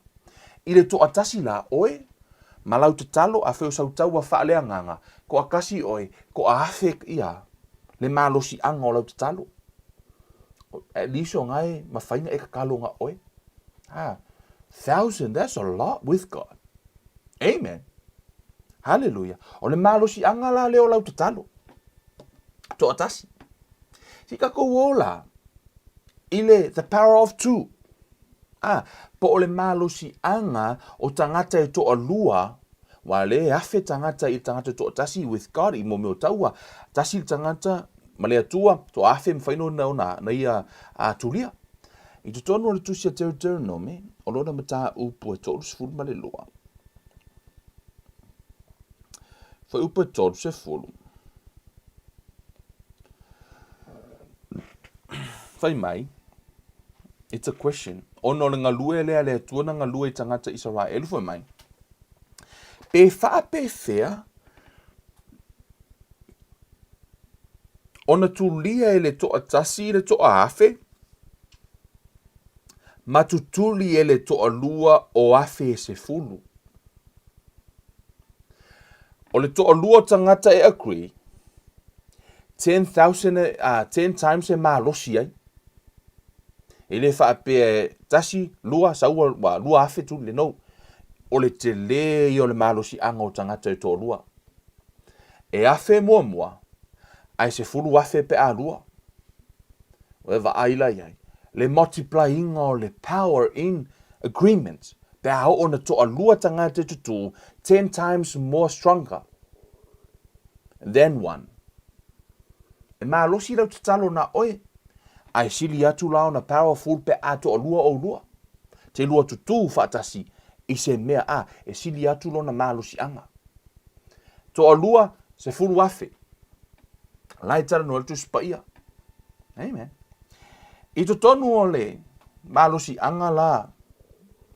S2: I le toatasi la oe, ma lau tatalo a fai o sau taua faaleagaga, toakasi oe, toaafe ia le malosiaga o lau tatalo. At least o ngae mafai na e tatalo nga oe. Ah, thousand, that's a lot with God. Amen. Hallelujah. O le malosiaga la lea o lau tatalo. Toatasi. Si tatou ola i le the power of two. Ah, po o le malosiaga o tagata e toalua, wa le afe tagata i le tagata e toatasi with God i mo mea o taua, tasi le tagata ma le Atua, toaafe mafai ona ona na ia a tulia. I totonu o le tusi a Deuteronome, o lona mataupu e 32. Fuaiupu e 30. Fai mai, it's a question, ona o le galue lea a le Atua na galue i tagata Isaraelu, fai mai, pe faapefea ona tulia e le toatasi i le toaafe, ma tutuli e le toalua o afe e 10. O le toalua o tagata e agree, 10,000, 10 times e malosi ai. E le faapea e tasi, lua, saua, wa, 2,000 tuli, no. O le tele ia o le malosiaga o tagata e toalua. E 1,000 muamua, ae 10,000 pe a lua. O e vaai la i ai, le multiplyinga o le power in agreement, pe a oo na toalua tagata e tutū, 10 times more stronger than one. E malosi lau tatalo na oe, ae sili atu la ona powerful pe a toalua oulua. Te lua tutū faatasi i se mea a, e sili atu lona malosiaga. Toalua, 10,000. La e talanoa le Tusi Paia. Amen. I totonu o le malosiaga la,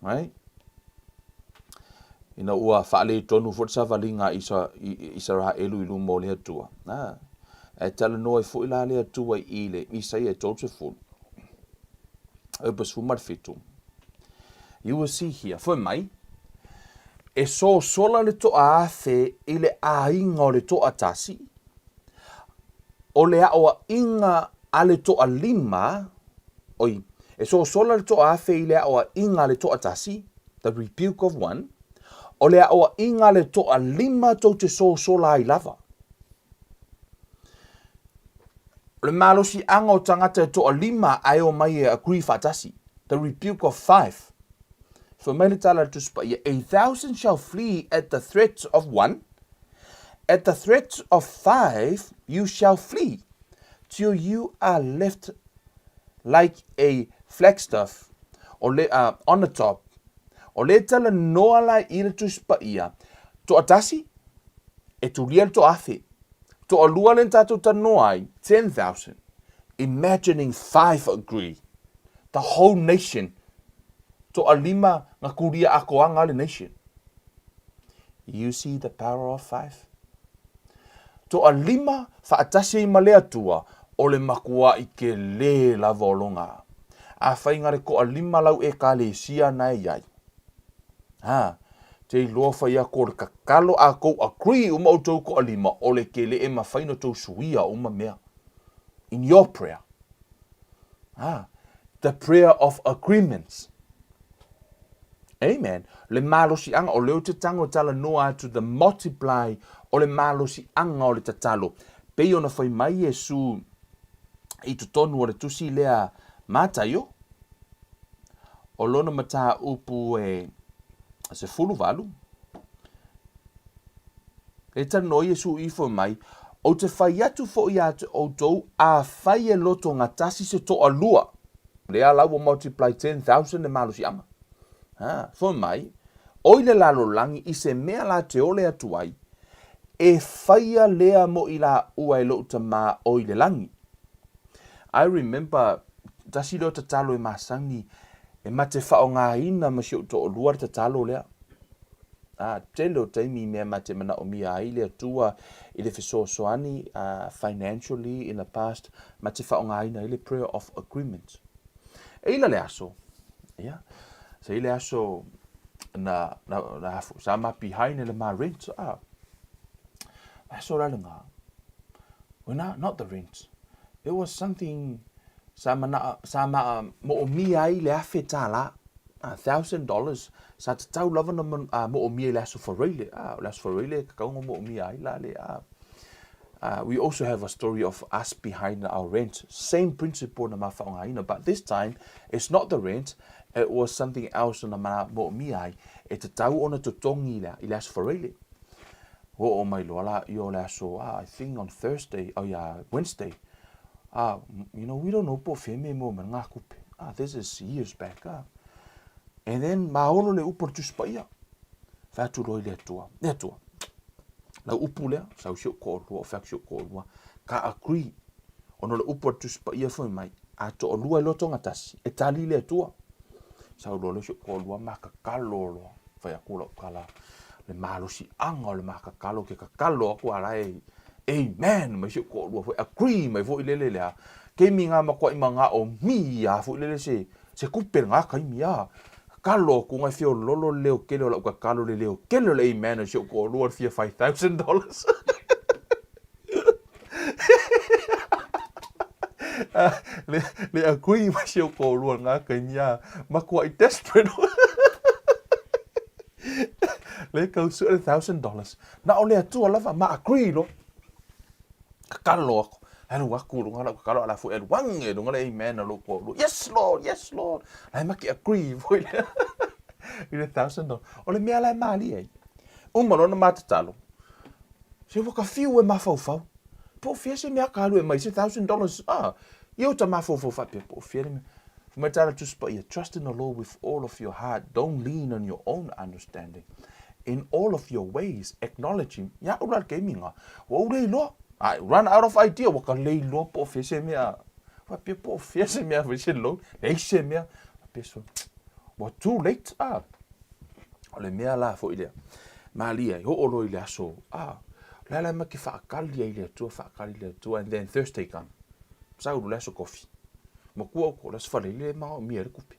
S2: right? Ina ua faaletonu foi le savaliga a Isa, Isaraelu i luma o le Atua. Ah, e talanoa ai foi la le Atua i le Isaia e 30. Upu 17. You will see here, fai mai, e sosola le toaafe i le aiga o le toatasi, o le aoaiga a le toalima, oi, e sosola le toaafe i le aoaiga a le toatasi, the rebuke of one, o le aoaiga a le toalima tou te sosola ai lava. O le malosiaga o tagata e toalima ae omai e agree faatasi. The rebuke of five. Fai mai le tala a le Tusi Paia, 1,000 shall flee at the threat of one, at the threat of five you shall flee, till you are left like a flagstaff o le, on the top. O le talanoa la i le Tusi Paia, Toatasi, e tulia le 1000. Toalua lea na tatou talanoa ai, 10,000. Imagining five agree. The whole nation. Toalima nga kulia akoaga a le nation. You see the power of five? Toalima faatasi ai ma le Atua, o le makuaʻi kelē lava o loga. Afai nga le toalima lau Ekalesia na e iai. Ha, te iloa fai aku o le kakalo a kou agree uma outou toalima o le kele e mafai no tou suia uma mea. In your prayer. Ha, the prayer of agreements. Amen. Le malosiaga, o lea ou te tago e talanoa atu the multiply o le malosiaga o le tatalo. Pei ona fai mai Iesu i totonu o le tusi lea Mataio, o lona mataupu e 18, e talanoa Iesu i fai mai, Ou te fai atu foi ia te outou, afai e loto gatasi se toalua, Lea la ua multiply 10,000 le malosiaga. Ha, fai mai, oi le lalolagi i se mea la te ole atu ai, e faia lea mo i laua e lou Tamā o i le lagi. I remember, tasi lea o tatalo e masani, e ma te faaaogaina ma si ou toalua le tatalo lea. A, tele o taimi i mea ma te manaomia ai le Atua i le fesoasoani financially in the past, ma te faaaogaina ai le prayer of agreement. E ila le aso, ia, sa i le aso na, na, na, sa ma behind le ma rent, a, aso la le ngā. Well, no, not the rent. It was something sa mana, sa ma moomia ai le $1,000, $1,000, sa tatau lava na moomia i le aso Faraile. Ah, o le aso Faraile e tatau ona moomia ai la le, ah. We also have a story of us behind our rent. Same principle na ma faaaogaina, but this time it's not the rent, it was something else na ma moomia ai e tatau ona totogi i le aso Faraile. Oo mai loa la i o le aso, ah, I think on Thursday, oh yeah, Wednesday, ah, you know, we don't know po o fea mea e maua mai ngā kupe. Ah, this is years back, ah. And then, māolo le upu o le Tusi Paia. Fai atu loa i le Atua. Le Atua, lau upu lea, sau si ou toalua, o fai atu si ou toalua, ka agree. Ona o le upu a le Tusi Paia fai mai, a toalua e loto gatasi, e tali le Atua. Sau loa lea si ou toalua makakalo loa. Fai atu lau tala, le malosiaga o le makakalo ke kakalo aku a la e amen mai si ou toalua foi, agree mai foi lele lea. Keimi nga makuaʻi manao mi a foi lele se se kupe nga kaimi a. Kakalo aku ngai fia lolo le leo kele o lau kakalo le leo kele o le amen a si ou toalua le fia $5,000. Le, le agree mai si ou toalua nga kaimi a makuaʻi desperate. Le kau sue le $1,000. Na o le Atua lava ma agree loa. Kakalo aku. Alu aku luga lau kakalo ala foi alu age luga le amen a lou toalua. Yes Lord, yes Lord. Lai ma ke agree foi lea. I le $1,000. O le mea la e malie ai. Uma loa ona ma tatalo. Se ua ka fiu e mafaufau. Po o fea se mea ka alu e mai se $1,000. Ah, ia o ta mafaufau faapea po o fea le mea. Fai mai tala Tusi Paia, trust in the Lord with all of your heart, don't lean on your own understanding. In all of your ways, acknowledge him. Ia ula le keimi nga. Ua ou le iloa. I run out of idea. Ua ka le iloa po o fea se mea. Faapea po o fea se mea fai se loan. Leai se mea. Faapea so, ua too late. Ah. O le mea la foi lea. Malie ai, oo loa i le aso. Ah. La la ma ke whaakali ai le Atua, whaakali le Atua, and then Thursday come. Sau le aso kofi. Makua o ko le aso whalele ma o mia le kupe.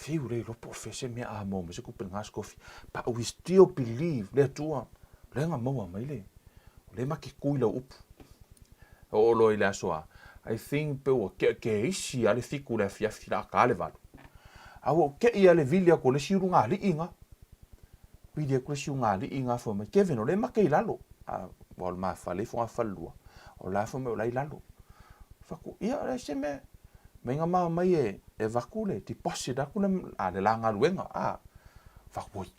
S2: Whiu le iloa po o fea se mea a maua mai se kupe le kofi. But we still believe le Atua, le nga maua mai le. Le ma ke kui lau upu. Oo loa i le aso a, I think pe ua kea ke isi a le 7 le afiafi la ka le 8. A ua keʻi a le vili aku o le isi ulugalii nga. Vili aku le isi ulugalii nga fai mai, Kevin, o le make i lalo. A, ua o le mafale ifo nga falelua. O la fai mai o la i lalo. Faku, ia, le se mea, mai nga ma mai e, e vaku le deposit aku le, a, le la galuega. A, faku, oi,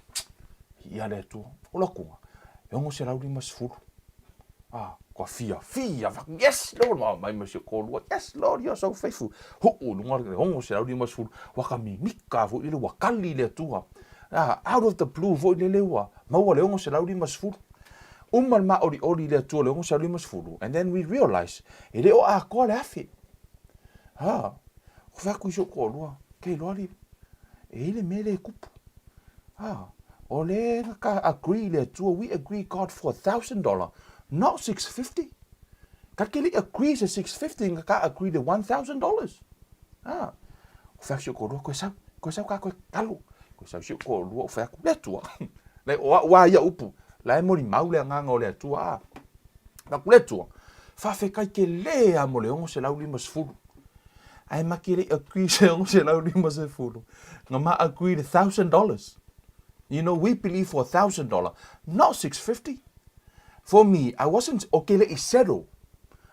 S2: ia le Atua. O la kunga, e 650. A, kua fiafia, faku, yes Lord, ma mai ma si o toalua, yes Lord, you are so faithful. Huu i luga le 650, ua ka mimika foi lele, ua kali le Atua. A, out of the blue foi lele ua maua le 650. Uma le maolioli i le Atua le 650, and then we realize, e le o atoa le 1000. Ha, ko fai atu i si ou toalua, kei loa li, e i le mea le tupu. Ha, o le na ka agree i le Atua, we agree God for $1,000, not 650. Ka ke le agree se 650, nga ka agree le $1,000. Ha, o fai atu si ou toalua, koe sau, koe sau ka koe kalo. Koe sau si ou toalua, o fai atu, le Atua. Le, o au a ia upu, la e molimau le agaga o le Atua, a. Aku le Atua, faafetai tele lava mo le 650. Ae ma te le i agree se 650, na ma agree le $1,000. You know, we believe for $1,000, not 650. For me, I wasn't, o ke le i settle.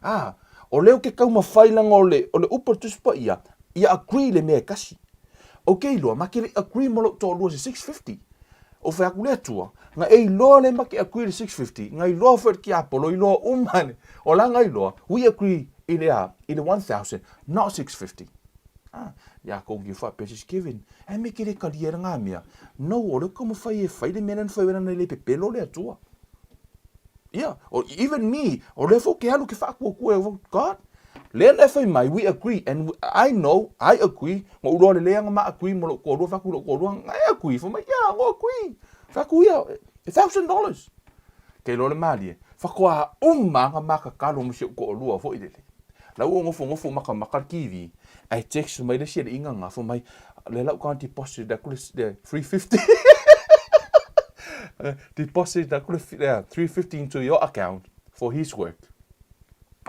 S2: Ah, o lea ou te taumafai leaga o le, o le upu a le Tusi Paia, ia agree le mea e tasi. Ou te iloa, ma te le i agree ma lou toalua se 650. Ou fai atu le Atua, na e iloa le ma te agree i le 650, na iloa foi e le tiapolo, iloa uma le, o la na iloa, we agree i le a, i le 1000, not 650. Ah, ia kou ki wha se Kevin, e me ke le kalia le ngā mea. No, o le taumafai e fai le mea lea na fai ai le pepelo le Atua. Yeah, or even me, o lea foi ke alu ke whaakuakua e God, lea na e fai mai, we agree, and I know, I agree, ngo uroa le leanga ma agree mo lou toalua, fai atu i lou toalua, nga e agree, fai mai, yeah, ngo agree, fai atu ia, $1,000. Kei loa le malie, whakoa uma nga makakalo mo si ou toalua foi lele. Lau o nofonofo makamaka le TV, ae text mai le isi alii nga fai mai, le lau ka deposit aku le 350. Deposit aku le 350 into your account for his work.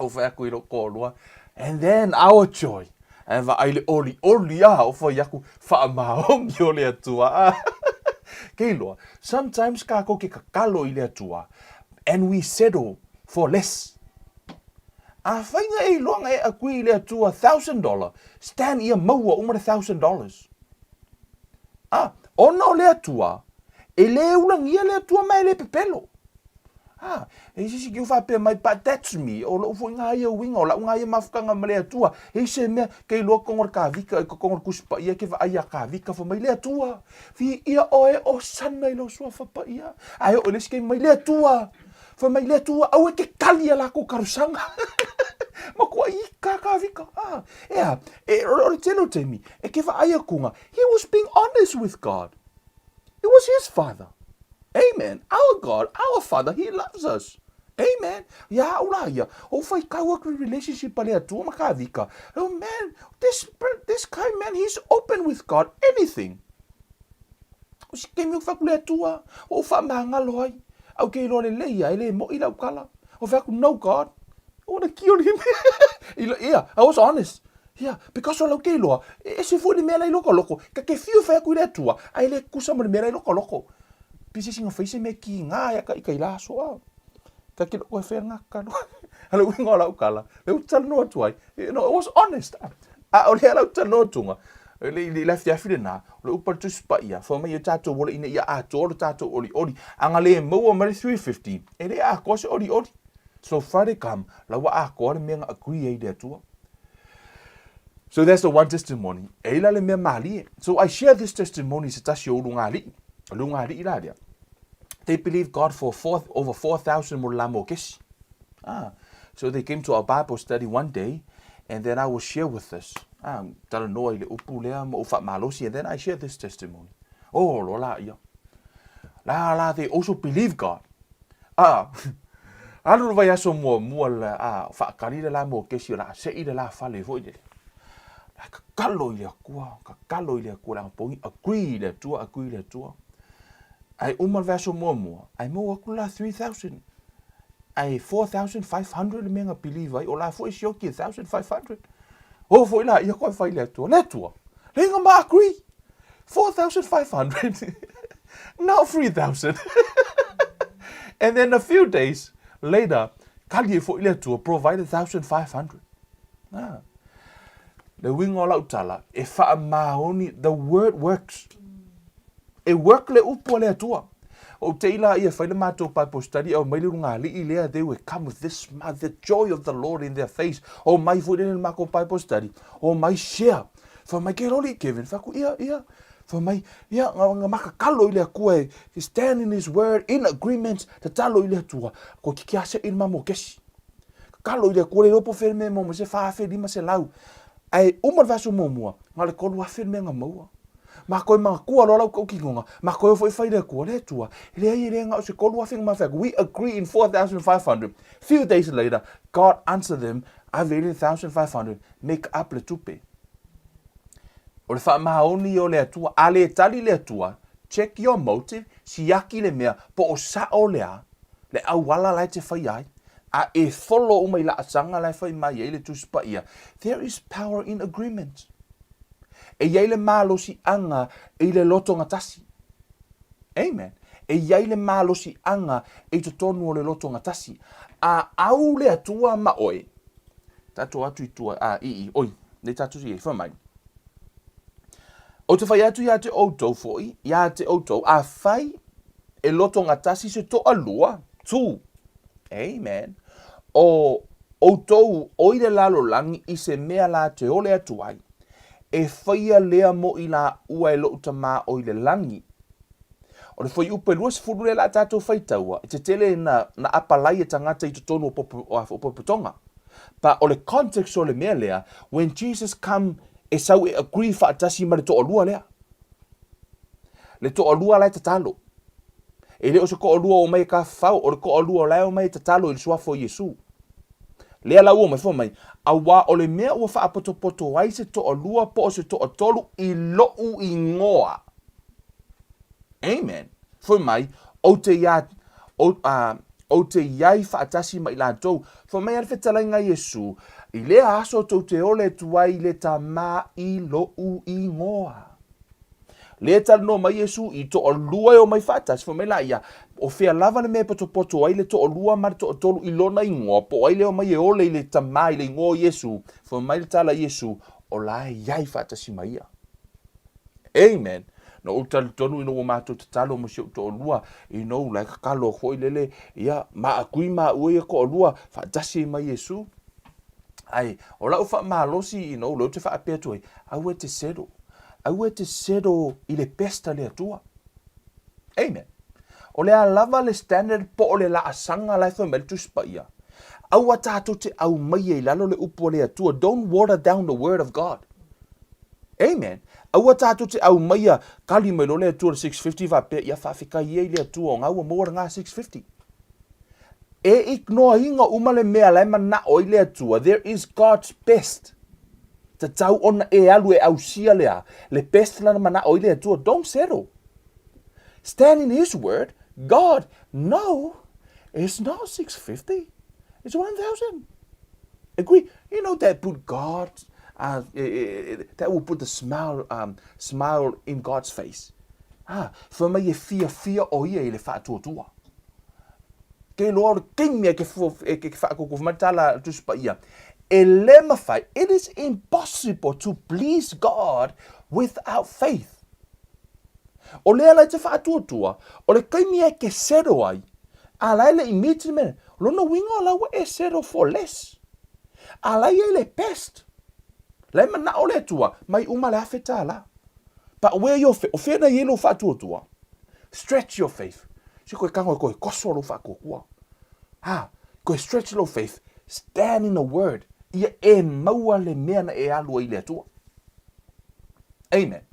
S2: Ou fai atu i lou toalua, and then our joy, ae vaai le olioli a, ou fai atu, faamaoni o le Atua a. Kei loa, sometimes kākou ke kakalo i le Atua, and we settle for less. Afai nga e iloa nga e agree i le Atua $1,000, stand ia maua uma le $1,000. A, ona o le Atua, e le ulagia le Atua ma e le pepelo. A, e se isi ki faapea mai, but that's me, o lou foi nga ia uiga, o lau nga ia mafutaga ma le Atua, e se mea, ke iloa kongo le kavika, e kongo le Tusi Paia ke vaai ia kavika fai mai le Atua, viia oe o sana i lou suafa paia. Ae oo i le isi taimi mai le Atua, Fai mai le Atua, aua e te kali a lakou talosaga. Matua ika ka vika. Ah, ea, e, o le tele o taimi, e ke vaai atu nga, he was being honest with God. It was his father. Amen. Our God, our Father, he loves us. Amen. Ia au la ia, o whai kau aku relationship a le Atua ma ka vika. Oh man, this guy, man, he's open with God, anything. O si taimi o fai atu le Atua, ua ou faamagalo ai, a ou te iloa lelei ia, e le moʻi lau tala. O fai atu, no God, I wanna kill him. Yeah, I was honest. Yeah, because o lau te iloa, e ese foi le mea la i loko loko, ka te fiu fai atu i le Atua, a e le tusa ma le mea la i loko loko. Pe se isi na fai se mea kiga ia ka ika i la aso a. Ka ki loko e whea ngā kalo. A le uiga o lau kala, le u talanoa atu ai. You know, it was honest. A o lea lau talanoa atuga, i le afiafi lena, o le upu a le Tusi Paia, fai mai e tatou ola ina ia atoa lo tatou olioli. A na le maua mai le 350, e le atoa se olioli. So Friday come, la ua atoa le mea na agree ai i le Atua. So that's the one testimony. E ila le mea malie. So I share this testimony se tasi o ulugalii. O le ulugalii la lea. They believe God for over 4,000 mo le la mokesi. Ah, so they came to our Bible study one day, and then I will share with us. Ah, talanoa i le upu lea ma ou faamalosi, and then I share this testimony. Oh, loa la ia. La la, they also believe God. Ah, alu le vaiaso muamua le, ah, faakali le la mokesi o le a sei le la fale foi lele. La kakalo i le Atua, kakalo i le Atua, le agapogi, agree i le Atua, agree i le Atua. Ae uma le vaiaso muamua, ae maua atu la 3,000. Ae 4,500 le mea na believe ai, o la foi e sioki e 1,500. O foi la ia koe fai le Atua, le Atua, le inga ma agree, 4,500, not 3,000. And then a few days later, kali e foi le Atua, provide 1,500. Ah. Le uiga o lau tala, e faamaoni, the word works. E work le upu a le Atua. Ou te i la ia fai le matou Bible study, au mai le lugalii lea, they would come with this smile, the joy of the Lord in their face. O mai foi le matou Bible study, o mai share. Fai mai ke loli Kevin, fai aku, ia, ia. Fai mai, ia, nga makakalo i le Atua e stand in His word, in agreement, tatalo i le Atua, koe kiki ase i le mamo kesi. Kakalo i le Atua le iloa po o fea le mea e maua mai se 4500. Ae uma le vaiaso muamua, na o le 3000 le mea na maua. Ma koe manatua loa lau tautinoga, ma koe o foi fai i le Atua, le Atua, e leai e le na o se 3000 na ma fai atu, we agree in 4500. Few days later, God answer them, ave i le 1500, make up le tupe. O le faamaoni o le Atua, a le tali le Atua, check your motive, siaki le mea, po o sao le a, le auala la e te faia ai, a e follow uma i laasaga la e fai mai ai le Tusi Paia. There is power in agreement. E i ai le malosiaga i le lotogatasi. Amen. E i ai le malosiaga i totonu o le lotogatasi. A au le Atua ma oe, tatou atu i tua, a, i, i, oi, nei tatou i, fai mai. Ou te fai atu ia te outou foi, ia te outou, afai e lotogatasi se toalua, two, amen, o outou o i le lalolagi i se mea la te ole atu ai, e faia lea mo i laua e loʻu Tamā o i le lagi. O le fuaiupu e 20 lea la a tatou faitaua, e tetele na, na apalai e tagata i totonu o popo, o popotoga. But o le context o le mea lea, when Jesus come e sau e agree faatasi ma le toalua lea. Le toalua la e tatalo. E le o se toalua o omai e tafafao, o le toalua la e omai e tatalo i le suafa o Iesu. Lea la ua omai fai mai, auā o le mea ua faapotopoto ai se toalua po o se toatolu i loʻu igoa. Amen. Fai mai, ou te iā, ou, uh, ou te iai faatasi ma i latou. Fai mai a le fetalaiga a Iesu, i lea aso tou te ole atu ai i le Tamā i loʻu igoa. Lea e talanoa mai Iesu i toalua e omai faatasi, fai mai la ia, o fea lava le mea e potopoto ai le toalua ma le toatolu i lona igoa, po o ai lea omai e ole i le Tamā i le igoa o Iesu, fai mai le tala a Iesu, o la e iai faatasi ma ia. Amen. Na ou talitonu ina ua matou tatalo ma si ou toalua, ina ou la e kakalo foi lele, ia, ma akui maua ia toalua, faatasi ai ma Iesu. Ai, o lau faamalosi ina ou lea ou te faapea atu ai, aua e te settle. Aua e te settle i le best a le Atua. Amen. O le a lava le standard po o le laasaga la e fai mai le Tusi Paia, aua tatou te aumaia i lalo le upu a le Atua. Don't water down the word of God. Amen. Aua tatou te aumaia, kali mai loa le Atua le 650 faapea, ia faafetai ia i le Atua o ngā ua maua le ngā 650. E ignore inga uma le mea la e manao ai le Atua. There is God's best. Tatau ona e alu e ausia le a, le best lana manao ai le Atua. Don't settle. Stand in His word. God, no, it's not 650. It's 1,000. Agree? You know that put God, that will put the smile, smile in God's face. Ah, fai mai e fiafia o ia i le faatuatua. Ke iloa o le taimi e ke e ke whaakoko mai tala a Tusi Paia. E le mawhai, it is impossible to please God without faith. O lea la i te whaatuatua, o le taimi e ke settle ai, a la e le i meet le mea, lona uiga o la ua e settle for less. A la ia i le best. La e manao le Atua, mai uma le $1,000. But where your faith, o fea na i ai lou faatuatua? Stretch your faith. Se koe kago e koe koso lou faatuatua. Ha, koe stretch lou faith, stand in the word. Ia e maua le mea na e alu ai i le Atua. Amen.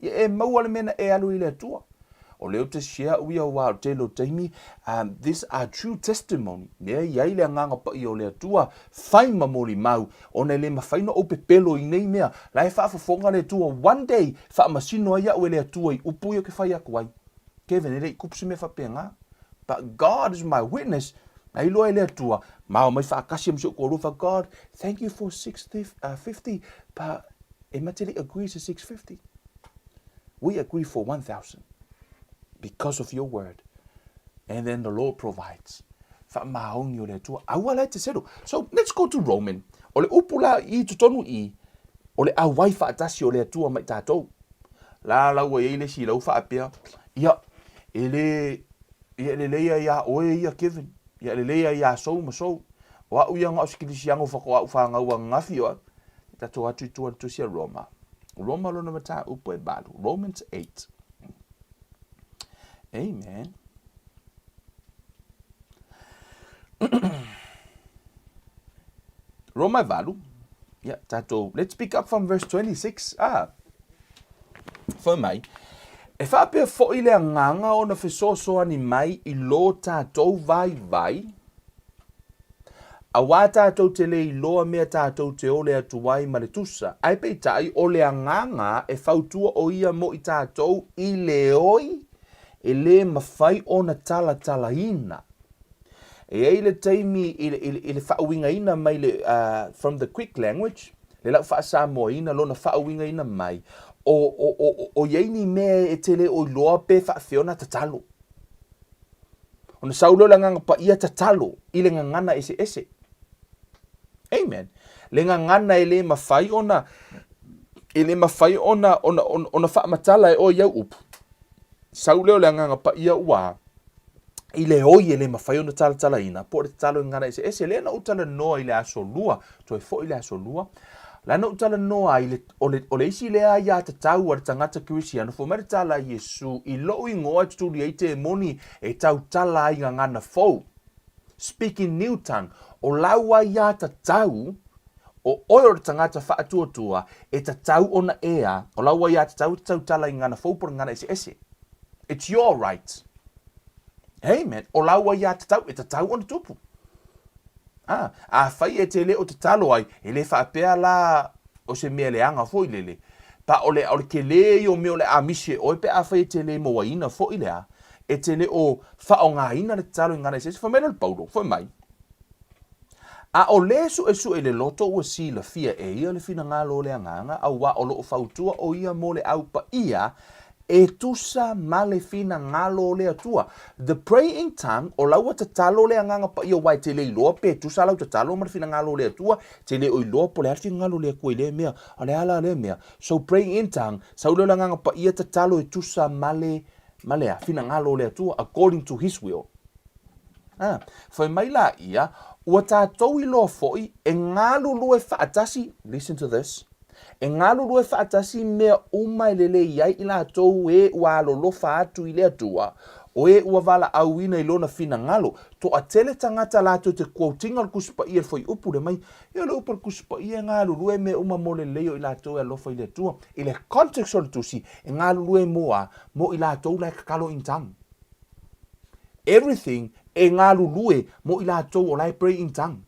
S2: Ia e maua le mea na e alu i le Atua. O lea ou te share au ia wā o tele o taimi, this are true testimony, mea i ai le Agaga Paia o le Atua, fai ma molimau, ona e le mafai ona ou pepelo i nei mea, la e faafofoga le Atua, one day, faamasino ai au e le Atua i upu ia ou te fai atu ai. Kevin, e le i tupu se mea faapena. But God is my witness, na iloa e le Atua, ma omai faatasi ai ma si ou toalua, fa God, thank you for 650, but e ma te le i agree se 650. We agree for 1,000 because of your word. And then the Lord provides. Faamaoni o le Atua. Aua la e te settle. So, let's go to Roman. O le upu la i totonu i, o le auai faatasi o le Atua ma i tatou. La la ua i ai le isi lau faapea, ia, e le, ia e lelei ai iā oe ia Kevin, ia e lelei ai iā Sou ma Sou. O au ia nga o se kilisiano whako au whāngau angafi o au. Tatou atu i tua le tusi a Roma. Roma lona mataupu e valu. Romans 8. Amen. Roma e valu. Ia, tatou, let's pick up from verse 26. Ah, fai mai, e faapea foi le agaga ona fesoasoani mai i lo tatou vaivai, Auā tātou te le iloa mea tātou te ole atu ai ma le tusa, ae peitai o le agaga e fautua o ia mo i tātou i le oi e le mawhai ona talatalaina. E ai le taimi i le, i le, i le faauigaina mai le, uh, from the Greek language, le lau faa-Samoaina lona faauigaina mai, o, o, o, o, o iai ni mea e te le o iloa pe faafefea ona tatalo. Ona sau lea o le Agaga Paia tatalo i le gagana eseese. Amen. Le gagana e le mafai ona e le mafai ona ona ona, ona faamatala e oe i au upu. Sau lea o le Agaga Paia ua i le oi e le mafai ona talatalaina po o le tatalo i gagana eseese. Lea na ou talanoa i le aso lua, toe foi i le aso lua, la na ou talanoa ai le, o le, o le isi lea aiatatau a le tagata kerisiano, fai mai le tala a Iesu, i lou igoa e tutuli ai temoni e tautala ai gagana fou, speak in new tongue, o lau aiatatau, o oe o le tagata faatuatua, e tatau ona ea, o lau aiatatau e te tautala i gagana fou po o le gagana eseese. It's your right. Amen. O lau aiatatau e tatau ona tupu. A, afai e te le o tatalo ai, e le faapea la o se mea leaga foi lele. Pa o le, o le kelē ia o mea o le a misi e oe pe afai e te le mouaina foi le a, e te le o faaaogaina le tatalo i gagana eseese. Fai mai lea o le Paulo, fai mai, A o le suesue i le loto ua silafia e ia le finagalo o le Agaga, auā o lo o fautua o ia mo le au paia e tusa ma le finagalo o le Atua. The praying tongue, o laua tatalo le Agaga Paia aua e te le iloa pe tusa lau tatalo ma le finagalo o le Atua, te le o iloa po o le a le finagalo o le Atua i lea mea, o le a la lea mea. So praying in tongue, sau lea o le Agaga Paia tatalo e tusa ma le, ma le a? Finagalo o le Atua, according to His will. Ā, fai mai la ia, ua tātou iloa foi e galulue faatasi, listen to this, e galulue faatasi mea uma e lelei ai i latou e ua alolofa atu i le Atua, o e ua valaauina i Lona finagalo. Toatele tagata latou te quote-ina o le Tusi Paia i le fuaiupu lea mai, ia o le upu a le Tusi Paia e galulue mea uma mo le lelei o i latou e alofa i le Atua. I le context o le Tusi, e galulue mo a? Mo i latou la e tatalo in tongue. Everything e galulue mo i latou o la e pray in tongue.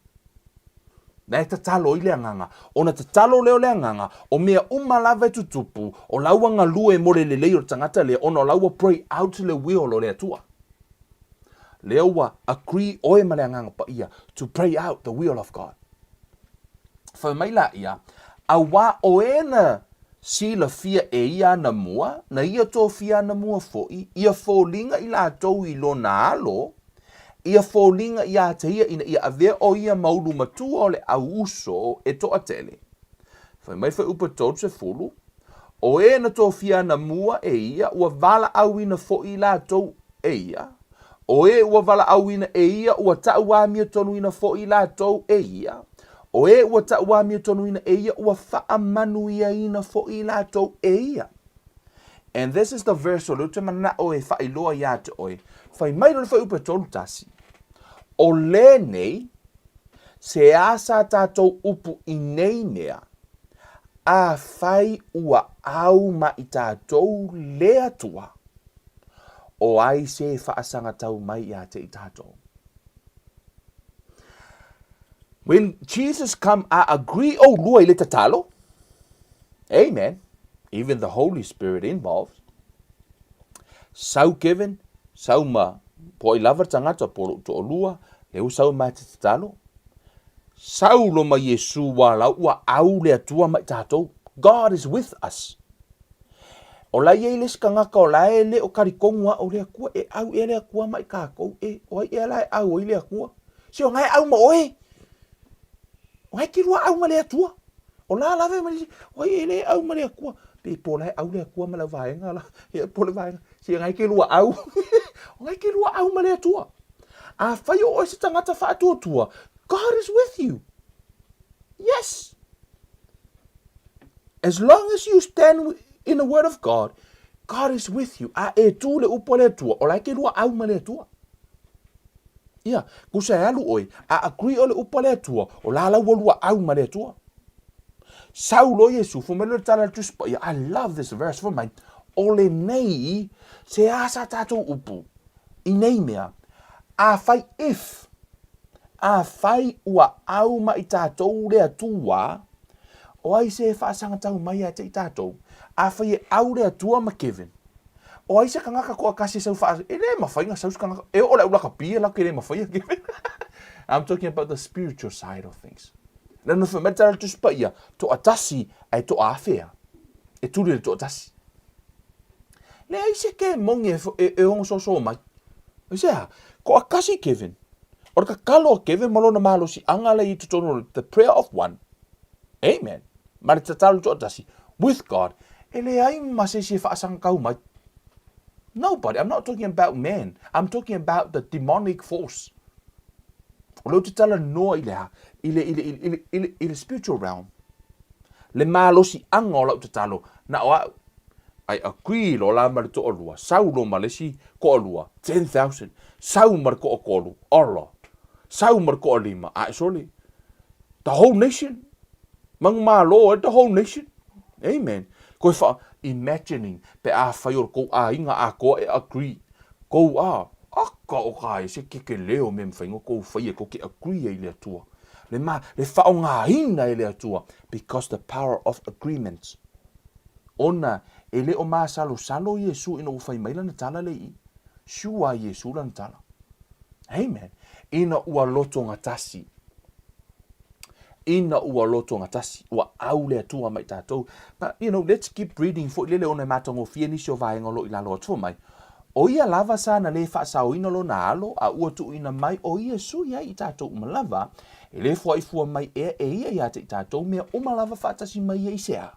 S2: La e tatalo i le Agaga. Ona tatalo lea o le Agaga, o mea uma lava e tutupu, o la ua galue mo le lelei o le tagata lea, ona o la ua pray out le will o le Atua. Lea ua agree oe ma le Agaga Paia to pray out the will of God. Fai mai laia, Auā o e na silafia e ia anamua, na ia tofia anamua foi, ia foliga i latou i lona alo, ia foliga iā te ia ina ia avea o ia ma ulu matua o le au uso e toatele. Fai mai fuaiupu e 30, O e na tofia anamua e ia, ua valaauina foi i latou e ia, O e ua valaauina e ia, ua taʻuamiotonuina foi i latou e ia, O e ua taʻuamiotonuina e ia, ua faamanuiaina foi i latou e ia. And this is the verse o lea ou te manao e faailoa iā te oe. Fai mai loa le fuaiupu e 31, O lenei, se a sa tatou upu i nei mea, afai ua au ma i tatou le Atua, O ai se faasagatau mai iā te i tatou? When Jesus come, a agree ʻolua i le tatalo? Amen. Even the Holy Spirit involved. Sau Kevin, sau ma po ai lava le tagata po o lou toalua, lea ua sau ma te tatalo. Sau lo ma Iesu ua lau ua au le Atua ma i tatou. God is with us. O la e i ai le isi tagata o la e le o talitonu au i le Atua, e au ea le Atua ma i tatou e, o ai ea la e au ai le Atua? Se o na e au ma oe, o na e te lua au ma le Atua. O la lava e ma nisi, o ai e le au ma le Atua? Pe po o la e au le Atua ma lau vaega la, ia po o le vaega, se o na e te lua au, o na e te lua au ma le Atua. Afai o oe se tagata faatuatua, God is with you. Yes! As long as you stand in the word of God, God is with you. A e tū le upu a le Atua, o la e ke lua au ma le Atua. Ia, kusa e alu oi, a agree o le upu a le Atua, o la la ua lua au ma le Atua. Sau lo Iesu, fo mai le tala le Tusi Paia, I love this verse, fo mai, o lenei, se a sa tātou upu, i nei mea, a whai if, a whai ua au ma i tātou le Atua, O ai se e faasagatau mai ia te i tatou? Afai e au le Atua ma Kevin. O ai se kangaka koakasi e sau faa, e le mafai na sau se kangaka, e oo le au lakapi e lako e le mafai a Kevin. I'm talking about the spiritual side of things. Na no wha tala tusi pa ia, toatasi ai toa afea. E turi le toatasi. Le ai se ke mongi e, e, e ongo soso mai. E se ha, koakasi Kevin. O le kakalo a Kevin ma lona malosi anga le i totonu the prayer of one. Amen. Ma le tatalo toatasi with God. E leai ma se isi e faasagakau mai. Nobody. I'm not talking about man. I'm talking about the demonic force. O lea ou te talanoa i le a? I le, i le, i le, i le, i le spiritual realm. Le malosiaga o lau tatalo, na o au. I agree lo la ma le toalua, sau lo ma le isi toalua, 10,000. Sau ma le toatolu, ola. Sau ma le toalima, a e sole. The whole nation. Manumalo e the whole nation. Amen. Koe wha imagining pe a whai o kou āinga a koa e agree. Kou a, aka o ka e se keke leo me mwhaingo kou whai e kou ke agree e i le atua. Le ma, le whaongaina e le atua. Because the power of agreement. Ona, e le o māsalosalo Iesu ina ua whai mai lana tala le i. Sure Iesu lana tala. Amen. Ina ua loto ngatasi. Ina ua loto gatasi, ua au le Atua ma i tatou. But, you know, let's keep reading foi lele ona e matagofie nisi o vaega o lo o i lalo atu mai. O ia lava sa na le faasaoina lona alo, a ua tuuina mai o Iesu iai i tatou uma lava, e le fuaifua mai ea e ia ia te i tatou mea uma lava faatasi mai ia i se a.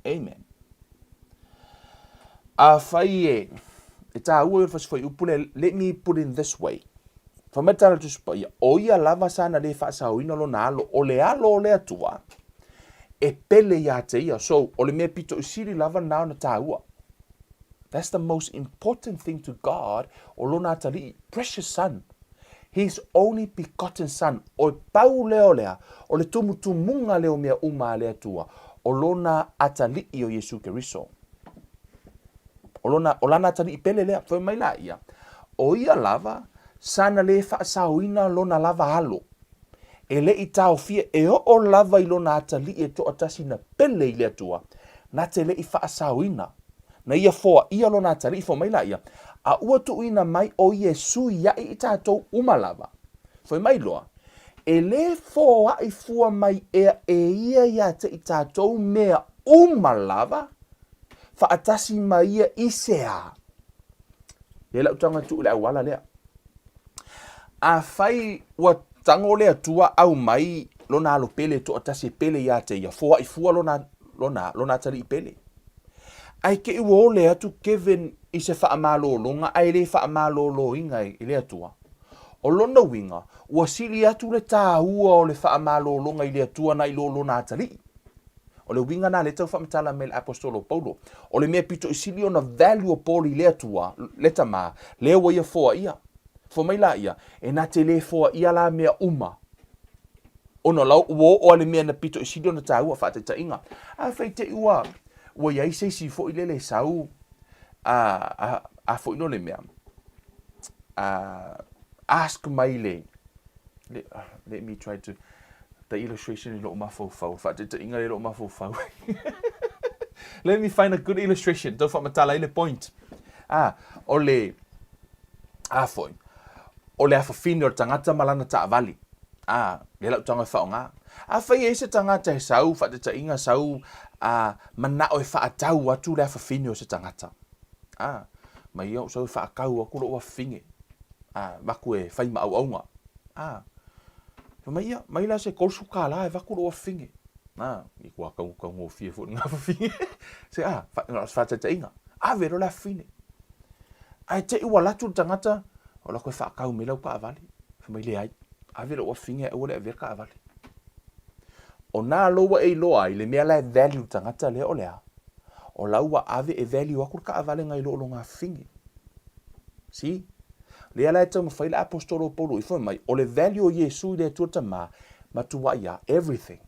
S2: Amen. Afai e, e tāua i o le fasifuaiupu lea, let me put in this way. Fai mai le tala a le Tusi Paia, o ia lava sa na le faasaoina lona alo, o le alo o le Atua, e pele iā te ia. So, o le mea pito i sili lava na ona tāua. That's the most important thing to God, o lona atalii, precious son. His only begotten son. O pau lea o lea, o le tumutumuga lea o mea uma a le Atua, o lona atalii o Iesu Keriso. O lona, o lana atalii pele lea, fai mai la ia, o ia lava, sana le faasaoina lona lava alo, e le i taofia e oo lava i lona atalii e toatasi na pele i le Atua, na te le i faasaoina, na ia foaia lona atalii, fai mai la ia, a ua tuuina mai o Iesu iaʻi i tatou uma lava. Fai mai loa, e le foaʻi fua mai ea e ia iā te i tatou mea uma lava, faatasi ma ia i se a? Lea lau taga tuu le auala lea. Afai ua tago le Atua au mai lona alo pele toatasi e pele iā te ia, foaʻi fua lona, lona, lona atalii pele. Ae te i ua ole atu Kevin i se faamalologa ae le faamaloloina e le Atua. O lona uiga, ua sili atu le tāua o le faamalologa i le Atua na i lo lona atalii. O le uiga na lea tau faamatala mai le Aposetolo Paulo. O le mea pito i sili ona value o Paul i le Atua, le Tama, lea ua ia foa ia. Foa mai la ia, e na te le foa ia la mea uma. Ona la ua oo a le mea na pito i sili ona tāua, faataitaiga. Afai te i ua, ua iai se isi foi lele sau, a, a, a foi no le mea, a, ask mai le, let, let me try to, the illustration i lou mafaufau, faataitaiga lea i lou mafaufau. Let me find a good illustration, tau faamatala ai le point. Ah, o le, a foi, o le afafine o le tagata ma lana taavale. Ah, lea lau tago e faaaoga. Afai e i se tagata e sau, faataitaiga sau, ah, manao e faatau atu le afafine o se tagata. Ah, mai ia ou sau e faatau atu lou afafine. Ah, vaku e fai ma auaunga. Ah, Fai mai ia, mai la se 30 kālā e vaku lou afafine. Ā, i kua kau, kaugofie foi lena afafine. Se a, fa, na o se faataitaiga, ave loa le afafine. Ae te i ua alu atu le tagata, o la koe faakau mai lau kaavale. Fai mai, leai, ave lou afafine ae aua le avea le kaavale. O nā loua e iloa ai le mea la e value le tagata lea o le a? O la ua ave e value aku le taavale nai lo o lona afafine. See? Lea la e taumafai le Aposetolo o Paulo i fai mai, o le value o Iesu i le Atua Tama, matuai a everything.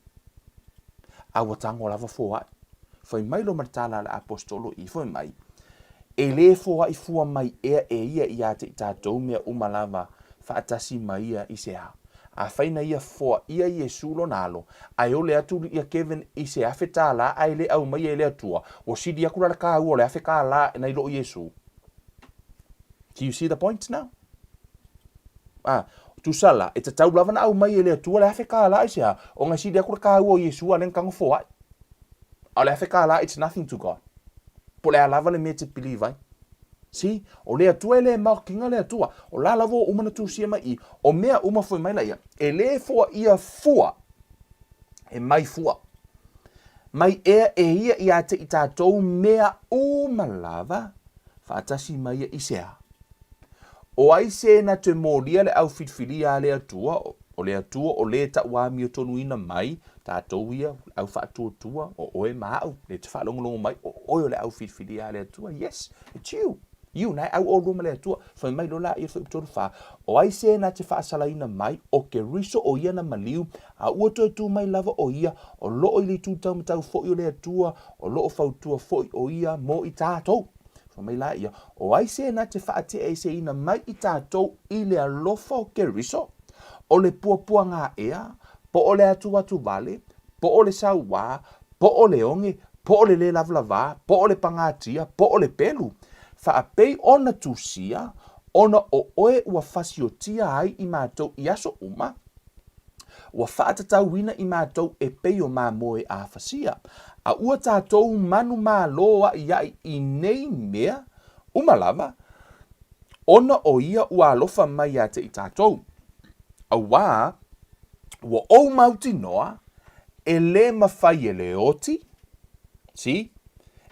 S2: A ua tago lava foai. Fai mai lo ma le tala a le Aposetolo i fai mai, e lē foai fua mai ea e ia iā te i tatou mea uma lava faatasi ma ia i se a. Afai na ia foaia Iesu lona alo, ae ole atu ia Kevin i se $1000 ae le aumaia e le Atua, ua sili atu la le kāua o le $1000 nai loo Iesu. Do you see the point now? Ah, tusa la, e tatau lava na aumai e le Atua le $1000 i se a, ona e sili atu le kāua o Iesu a lea na tago foai. A o le $1000 it's nothing to God. Po o le a lava le mea e te believe ai. See? O le Atua e le maokiga le Atua. O la lava ua uma na tusia mai i, o mea uma foi mai la ia, e le foaia fua, e mai fua. Mai ea e ia ia te i tatou mea uma lava, faatasi mai ia i se a? O ai se na te molia le au filifilia a le Atua, o le Atua o le tauamiotonuina mai tatou ia, le au faatuatua, o oe ma au, le te faalogologo mai, o oe o le au filifilia a le Atua. Yes, it's you. You, na e au ʻolua ma le Atua. Fai mai loa laia fuaiupu 3 fa, o ai se na te faasalaina mai, o Keriso o ia na maliu, a ua toe tu mai lava o ia, o loo i le itu taumatau foi o le Atua, o loo fautua foi o ia mo i tatou. Fai mai laia, o ai se na te faateʻeseina mai i tatou i le alofa o Keriso? O le puapuaga ea, po o le atuatu wale, po o le sauā, po o le oge, po o le lē lavalavā, po o le pagatia, po o le pelu? Faapei ona tusia, ona o oe ua fasiotia ai i matou i aso uma, ua faatatauina i matou e pei o mamoe afasia, a ua tatou manumalo aʻiaʻi i nei mea uma lava, ona o ia ua alofa mai iā te i tatou. Auā, ua ou mautinoa, e lē mawhai e le oti, see,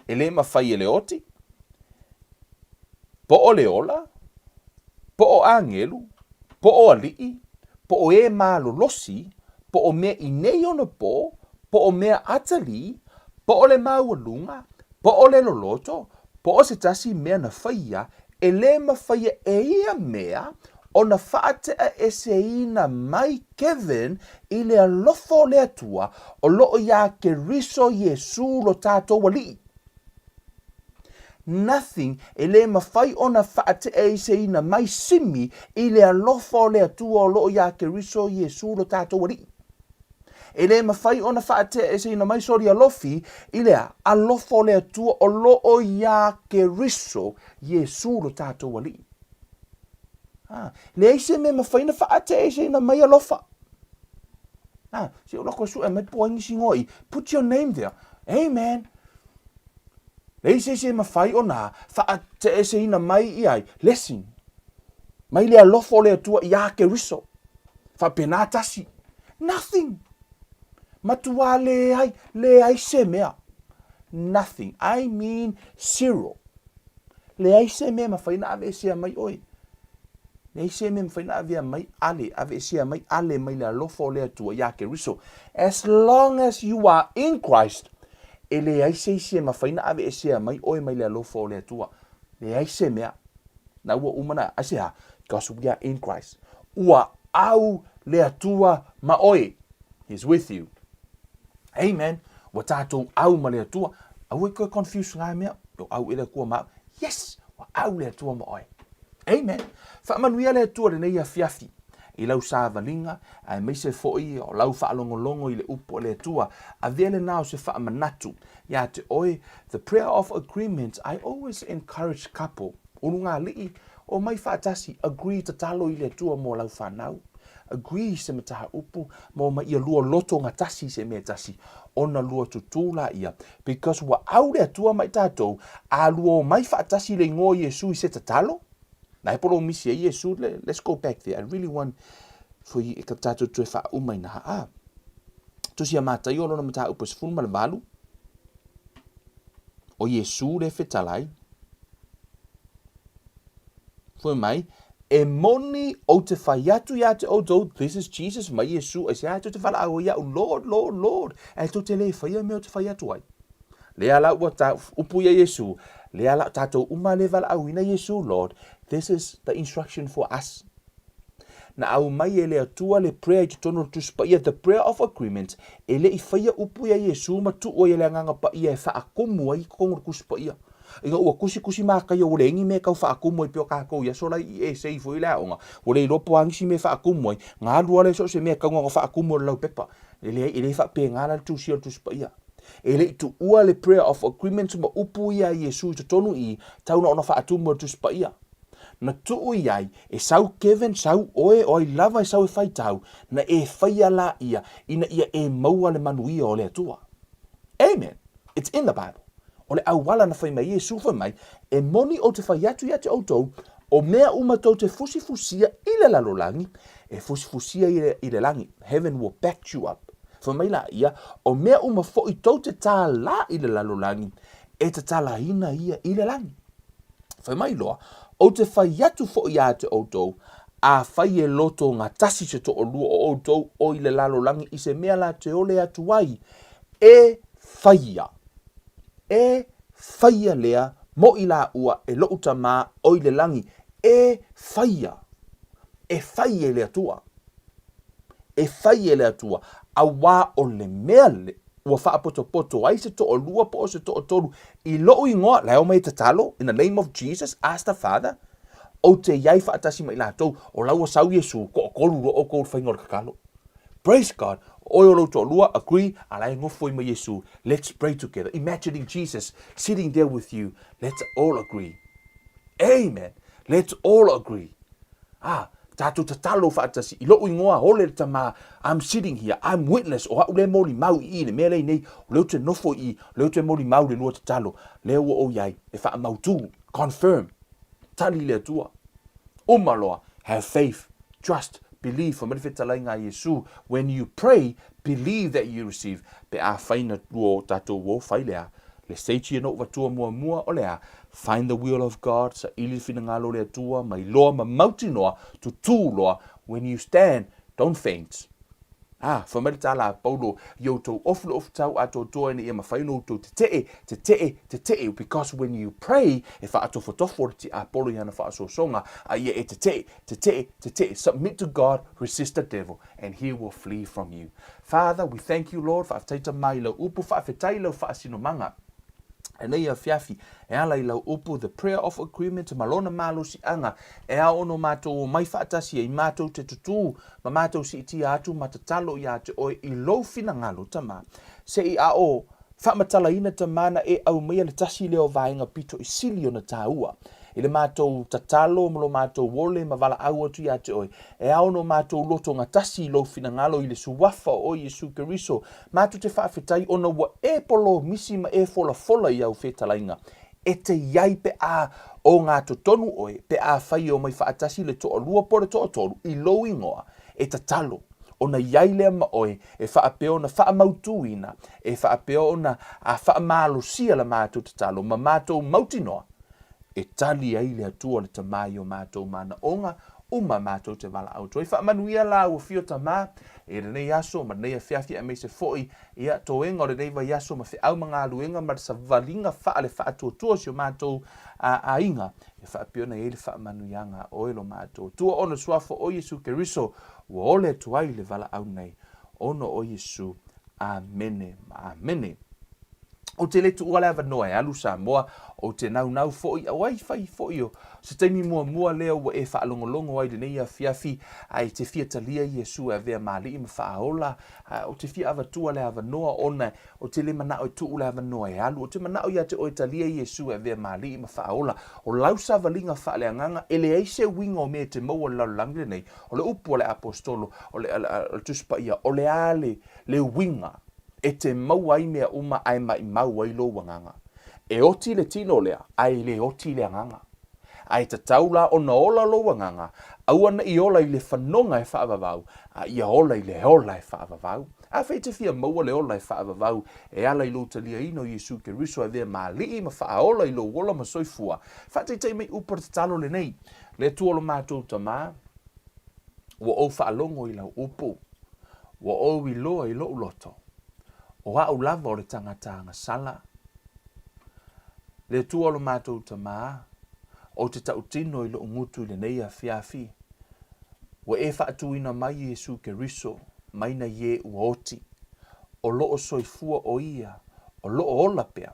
S2: e lē mawhai e le oti, po o le ola, po o āgelu, po o aliʻi, po o e malolosi, po o mea i nei ona pō, po o mea atalī, po o le maualuga, po o le loloto, po o se tasi mea na faia, e lē mafaia e ia mea ona faateʻaeseina mai Kevin i le alofa o le Atua o loo iā Keriso Iesū lo tatou Alii. Nothing e lē mafai ona faateʻaeseina mai Simi i le alofa o le Atua o loo iā Keriso Iesū lo tatou Alii. E lē mafai ona faateʻaeseina mai Soli Alofi i le alofa o le Atua o loo iā Keriso Iesū lo tatou Alii. Ah, leai se mea mafai ona faateʻaeseina mai alofa. Ah, se o lako suʻe mai po ai nisi ngoa i, put your name there. Amen. Leai se isi e mafai ona faateʻaeseina mai i ai, blessing. Mai le alofa o le Atua iā Keriso. Faapena tasi. Nothing. Matuā leai, leai se mea. Nothing. I mean zero. Leai se mea e mafai ona aveesea mai oe. Leai se mea e mafai ona avea mai ale, aveesea mai ale mai le alofa o le Atua iā Keriso. As long as you are in Christ, e leai se isi e mafai ona aveesea mai oe mai le alofa o le Atua. Leai se mea. Na ua uma na, aisea? Because we are in Christ. Ua au le Atua ma oe. He is with you. Amen. Ua tātou au ma le Atua. Aua e koe confuse ngā mea. O au e le Atua ma au. Yes! Ua au le Atua ma oe. Amen. Faamanuia le Atua lenei afiafi i lau savaliga, aemaise foi o lau faalogologo i le upu a le Atua. Avea lenā o se faamanatu iā te oe. The prayer of agreement, I always encourage couple, ulugalii, omai faatasi, agree tatalo i le Atua mo lau fanau. Agree se mataupu mo ma ia lua loto gatasi i se mea e tasi, ona lua tutū laia, because ua au le Atua ma i tatou, a lua omai faatasi i le igoa o Iesu i se tatalo, na e polo misi ai Iesu, let's go back there, I really want for you, ka tatou toe faauma ina haa. Tusi a Mataio lona mataupu e 18, o Iesu le fetalai, Fai mai, E moni ou te fai atu iā te outou, this is Jesus, mai Iesu, aisea tou te valaau ai iaʻu, Lord, Lord, Lord, ae tou te le faia mea ou te fai atu ai. Lea la ua ta, upu ia Iesu, lea la tatou uma le valaauina Iesu, Lord, this is the instruction for us. Na aumai e le Atua le prayer i totonu o le Tusi Paia, the prayer of agreement, e le i faia upu ia Iesu ma tuu ai e le Agaga Paia e faakumu ai i totonu o le Tusi Paia. Ina ua tusitusi mataia ua leai ni mea e tau faatumu ai pei o tatou i aso la i essay foi le aoga, ua le iloa po o a nisi mea e faatumu ai, na alu lava lea so o se mea e tatau ona faatumu e le laupepa. E leai, e le faapena la le tusia o le Tusi Paia. E le i tuua le prayer of agreement ma upu ia a Iesu i totonu i i, tau na ona faatumu e le Tusi Paia. Na tuu i ai, e sau Kevin, sau oe, o ai lava e sau e faitau, na e faia laia ina ia e maua le manuia o le Atua. Amen! It's in the Bible. O le auala na fai mai ai Iesu fai mai, E moni ou te fai atu ia te outou, o mea uma tou te fusifusia i le lalolagi, e fusifusia ia i le lagi. Heaven will back you up. Fai mai la ia, o mea uma foi tou te tālā i le lalolagi, e tatalaina ia i le lagi. Fai mai loa, Ou te fai atu foi ia te outou, afai e loto gatasi se toalua o outou o i le lalolagi i se mea la te ole atu ai, e faia, e faia lea mo i laua e loʻu Tamā o i le lagi, e faia, e fai e le Atua. E fai e le Atua, auā o le mea le, ua faapotopoto ai se toalua po o se toatolu i loʻu igoa, la e omai e tatalo, in the name of Jesus, ask the Father, ou te i ai faatasi ma i latou, o la ua sau Iesu, toatolu loa outou i le faiga o le tatalo. Praise God, oe o lou toalua, agree, a la e nofo ai ma Iesu, let's pray together, imagining Jesus sitting there with you, let's all agree. Amen. Let's all agree. Ah, tatou tatalo faatasi i loʻu igoa ole le Tamā, I'm sitting here, I'm witness, o aʻu lea e molimau i i le mea lea i nei, o lea ou te nofo i i, o lea ou te molimau i le lua tatalo, lea ua ou i ai, e faamautū, confirm, tali i le Atua. Uma loa, have faith, trust, believe, fai mai le fetalaiga a Iesu, when you pray, believe that you receive, pe afai na lua o tatou uo, fai lea, Le stage ia na ou vatua muamua o le a, find the will of God, saili le finagalo o le Atua, mai loa ma mautinoa, tutū loa, when you stand, don't faint. Ah, fai mai le tala a Paulo, i outou ofu le ofu tau atoatoa ina ia mafai ona outou tetee, tetee, tetee, because when you pray, e faatofotofo le tiapolo i ana faasoasoga, a ia e tetee, tetee, tetee, submit to God, resist the devil, and he will flee from you. Father, we thank you, Lord, faafetai Tama i lau upu, faafetai i lau faasinomaga lenei afiafi, e ala i lau upu, the prayer of agreement, ma lona malosiaga, e ao ono matou omai faatasi ai matou te tutū, ma matou siitia atu ma tatalo iā te oe i lou finagalo, Tama. Se i a o faamatalaina, Tama, na e aumaia le tasi lea o vaega pito i sili ona tāua. I le matou tatalo ma lo matou ole ma valaau atu iā te oe, e ao no matou loto gatasi i lou finagalo i le suafa o oe Iesu Keriso, matou te faafetai ona ua e polomisi ma e folafola i au fetalaiga. E te i ai pe a o gatotonu oe, pe afai e omai faatasi le toalua po le toatolu i lou igoa, e tatalo, ona i ai lea ma oe e faapea ona faamautuina, e faapea ona faamalosia la matou tatalo ma matou mautinoa e tali ai le Atua le Tamā i o mātou manaoga uma mātou te valaau atu ai. Faamanuia la ua fio Tamā i lenei aso ma lenei afiafi aemaise foi ia toega o lenei vaiaso ma feau ma galuega ma le savaliga faale faatuatua o si o mātou aiga e faapea ona i ai le faamanuiaga a oe lo mātou Atua ona suafa o Iesu Keriso ua ole atu ai le valaau nei ona o Iesu. Amene ma amene. Ou te le tuua le avanoa e alu Samoa, ou te naunau foi, o ai fai foi o se taimi muamua lea ua e faalogologo ai i lenei afiafi, a e te fia talia Iesu e avea ma Alii ma Faaola, a ou te fia avatua le avanoa ona ou te le manao e tuu le avanoa e alu, ou te manao ia te oe talia Iesu e avea ma Alii ma Faaola. O lau savaliga faaleagaga, e leai se uiga o mea e te maua i le lalolagi lenei, o le upu a le Aposetolo, o le, o le Tusi Paia, o le a le, le uiga e te maua ai mea uma ae maimau ai lou agaga. E oti le tino lea, ae le oti le agaga. A e tatau la ona ola lou agaga, aua ne i ola i le fanoga e faavavau, a ia ola i le ola e faavavau. Afai e te fia maua le ola e faavavau e ala i lou taliaina o Iesu Keriso e avea ma Alii ma Faaola i lou ola ma soifua, faataitai mai upu o le tatalo lenei, Le Atua o lo matou Tama, ua ou faalogo i lau upu, ua ou iloa i lou loto, o au lava o le tagata agasala. Le Atua o lo matou Tama, ou te tautino i lou gutu i lenei afiafi, ua e faatuina mai Iesu Keriso mai nai e ua oti, o loo soifua o ia, o loo ola pea,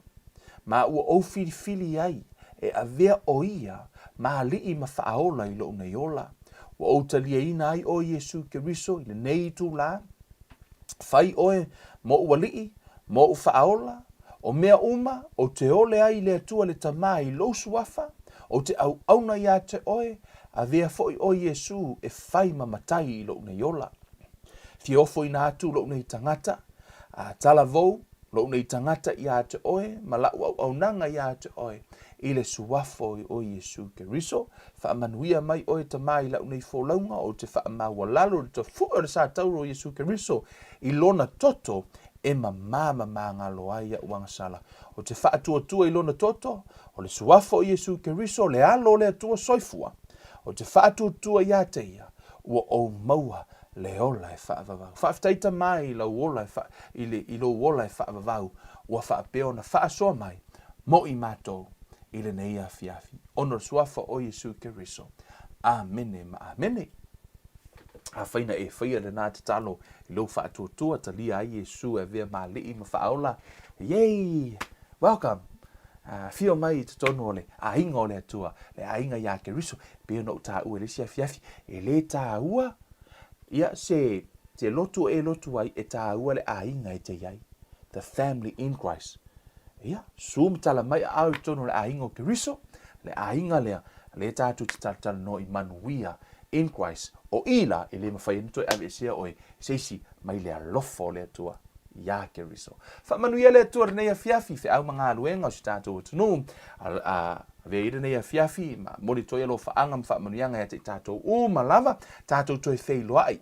S2: ma ua ou filifili ai e avea o ia ma alii ma faaola i lou nei ola. Ua ou taliaina ai oe Iesu Keriso i lenei itulā, Fai oe moʻu alii, moʻu faaola, o mea uma, ou te ole ai i le Atua le Tama i lou suafa, ou te auauna iā te oe, avea foi oe Iesu e fai ma matai i lou nei ola. Fia ofoina atu lou nei tagata, a talavou lou nei tagata iā te oe ma la'u auaunaga iā te oe, i le suafa o oe Iesu Keriso, Faamanuia mai oe Tama i la'u nei folauga, ou te faamaualalo i le tofu'e o le satauro o Iesu Keriso i lona toto e mamā mamāgalo ai a'u agasala. Ou te faatuatua i lona toto, o le suafa o Iesu Keriso, le Alo o le Atua soifua. Ou te faatuatua iā te ia, ua ou maua le ola e faavavau. Faafetai Tama i lau ola e fa, i le, i lou ola e faavavau, ua faapea ona faasoa mai mo i matou i lenei afiafi, ona o le suafa o Iesu Keriso. Amene ma amene. Afai na e faia lena tatalo i lou faatuatua, talia ai Iesu e avea ma alii ma faaola. Yay! Welcome! Afio mai i totonu o le aiga o le Atua, le aiga iā Keriso. E pei ona ou taua i le isi afiafi, e lē taua ia se, se lotu e lotu ai, e taua le aiga e te i ai. The family in Christ. Ia, su ma tala mai aao i totonu o le aiga o Keriso, le aiga lea, lea tatou te talatalanoa i manuia in Christ. O i la, e le mafai ai ona toe aveesea oe e se isi mai le alofa o le Atua iā Keriso. Faamanuia le Atua i lenei afiafi, feau ma galuega o si tatou atunuu, a, avea i lenei afiafi, ma momoli atu ai alofaaga ma faamanuiaga ia te i tatou uma lava, tatou toe feiloai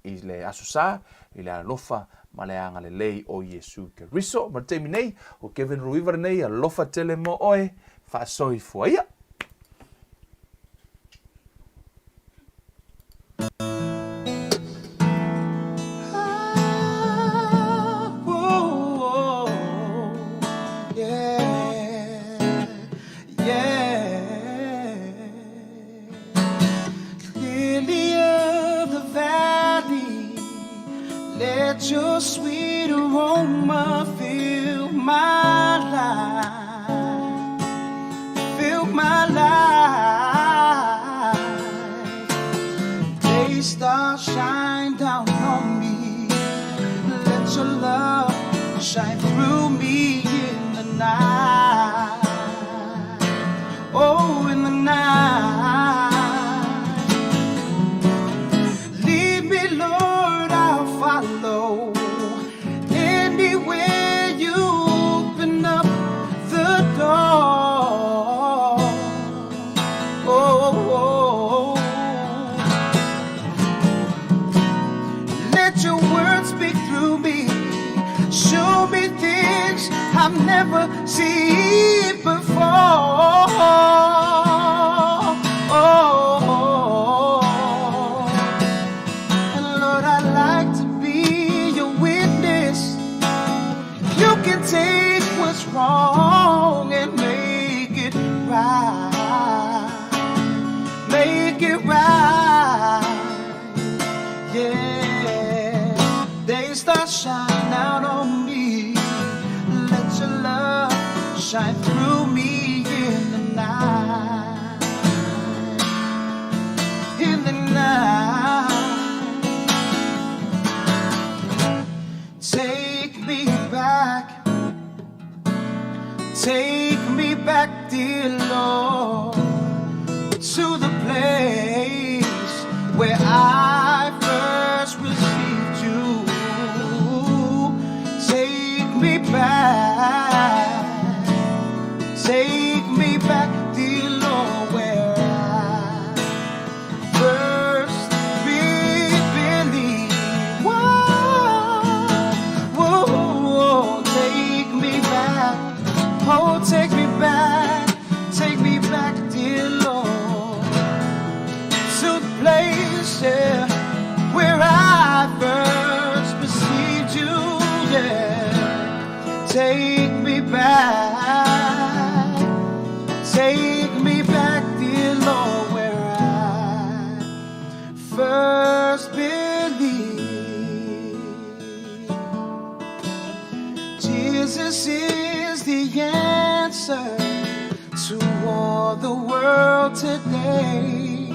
S2: i le Aso Sa, i le alofa ma le agalelei o Iesu Keriso. Ma le taimi nei, o Kevin Ruiva lenei, alofa tele mo oe, faasoifua ia.
S1: Lily of the valley, let your sweet aroma fill my life, fill my life. Day stars shine down on me, let your love shine through me in the night. Oh, in the night. Lead me, Lord, I'll follow. Anywhere you open up the door. Oh, oh, oh. Let your words speak through me. Show me things I've never seen before. Oh, and Lord, I'd like to be your witness. You can take what's wrong and make it right. Make it right. Yeah. They start shine out on me. Let your love shine through me in the night. In the night. Take me back. Take me back, dear Lord, to the place where I first received you. Take me back. Take me back, dear Lord, where I first believed. Whoa. answer to all the world today.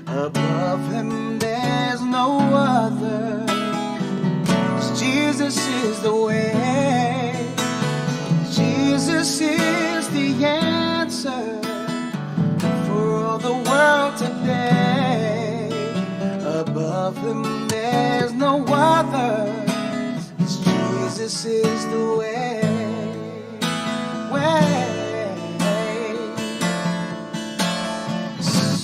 S1: Above him, there's no other. 'Cause Jesus is the way. Jesus is the answer for all the world today. Above him, there's no other. 'Cause Jesus is the way. Way.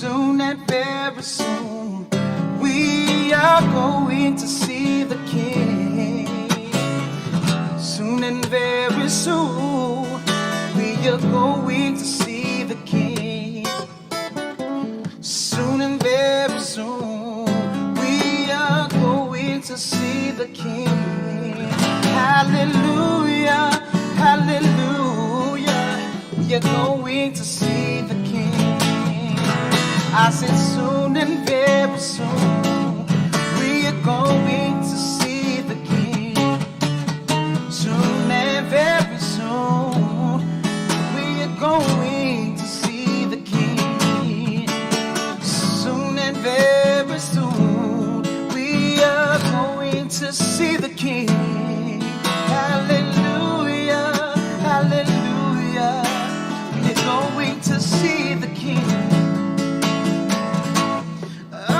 S1: Soon and very soon, we are going to see the King. Soon and very soon, we are going to see the King. Soon and very soon, we are going to see the King. Hallelujah, hallelujah. We are going to see the King. I said, soon and very soon, we are going to see the King. Soon and very soon, we are going to see the King. Soon and very soon, we are going to see the King. Hallelujah, hallelujah. We are going to see the King.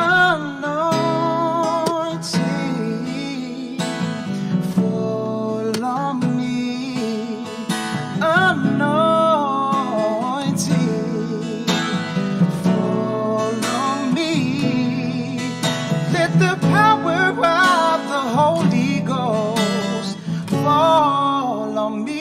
S1: Anointing, fall on me. Anointing, fall on me. Let the power of the Holy Ghost fall on me.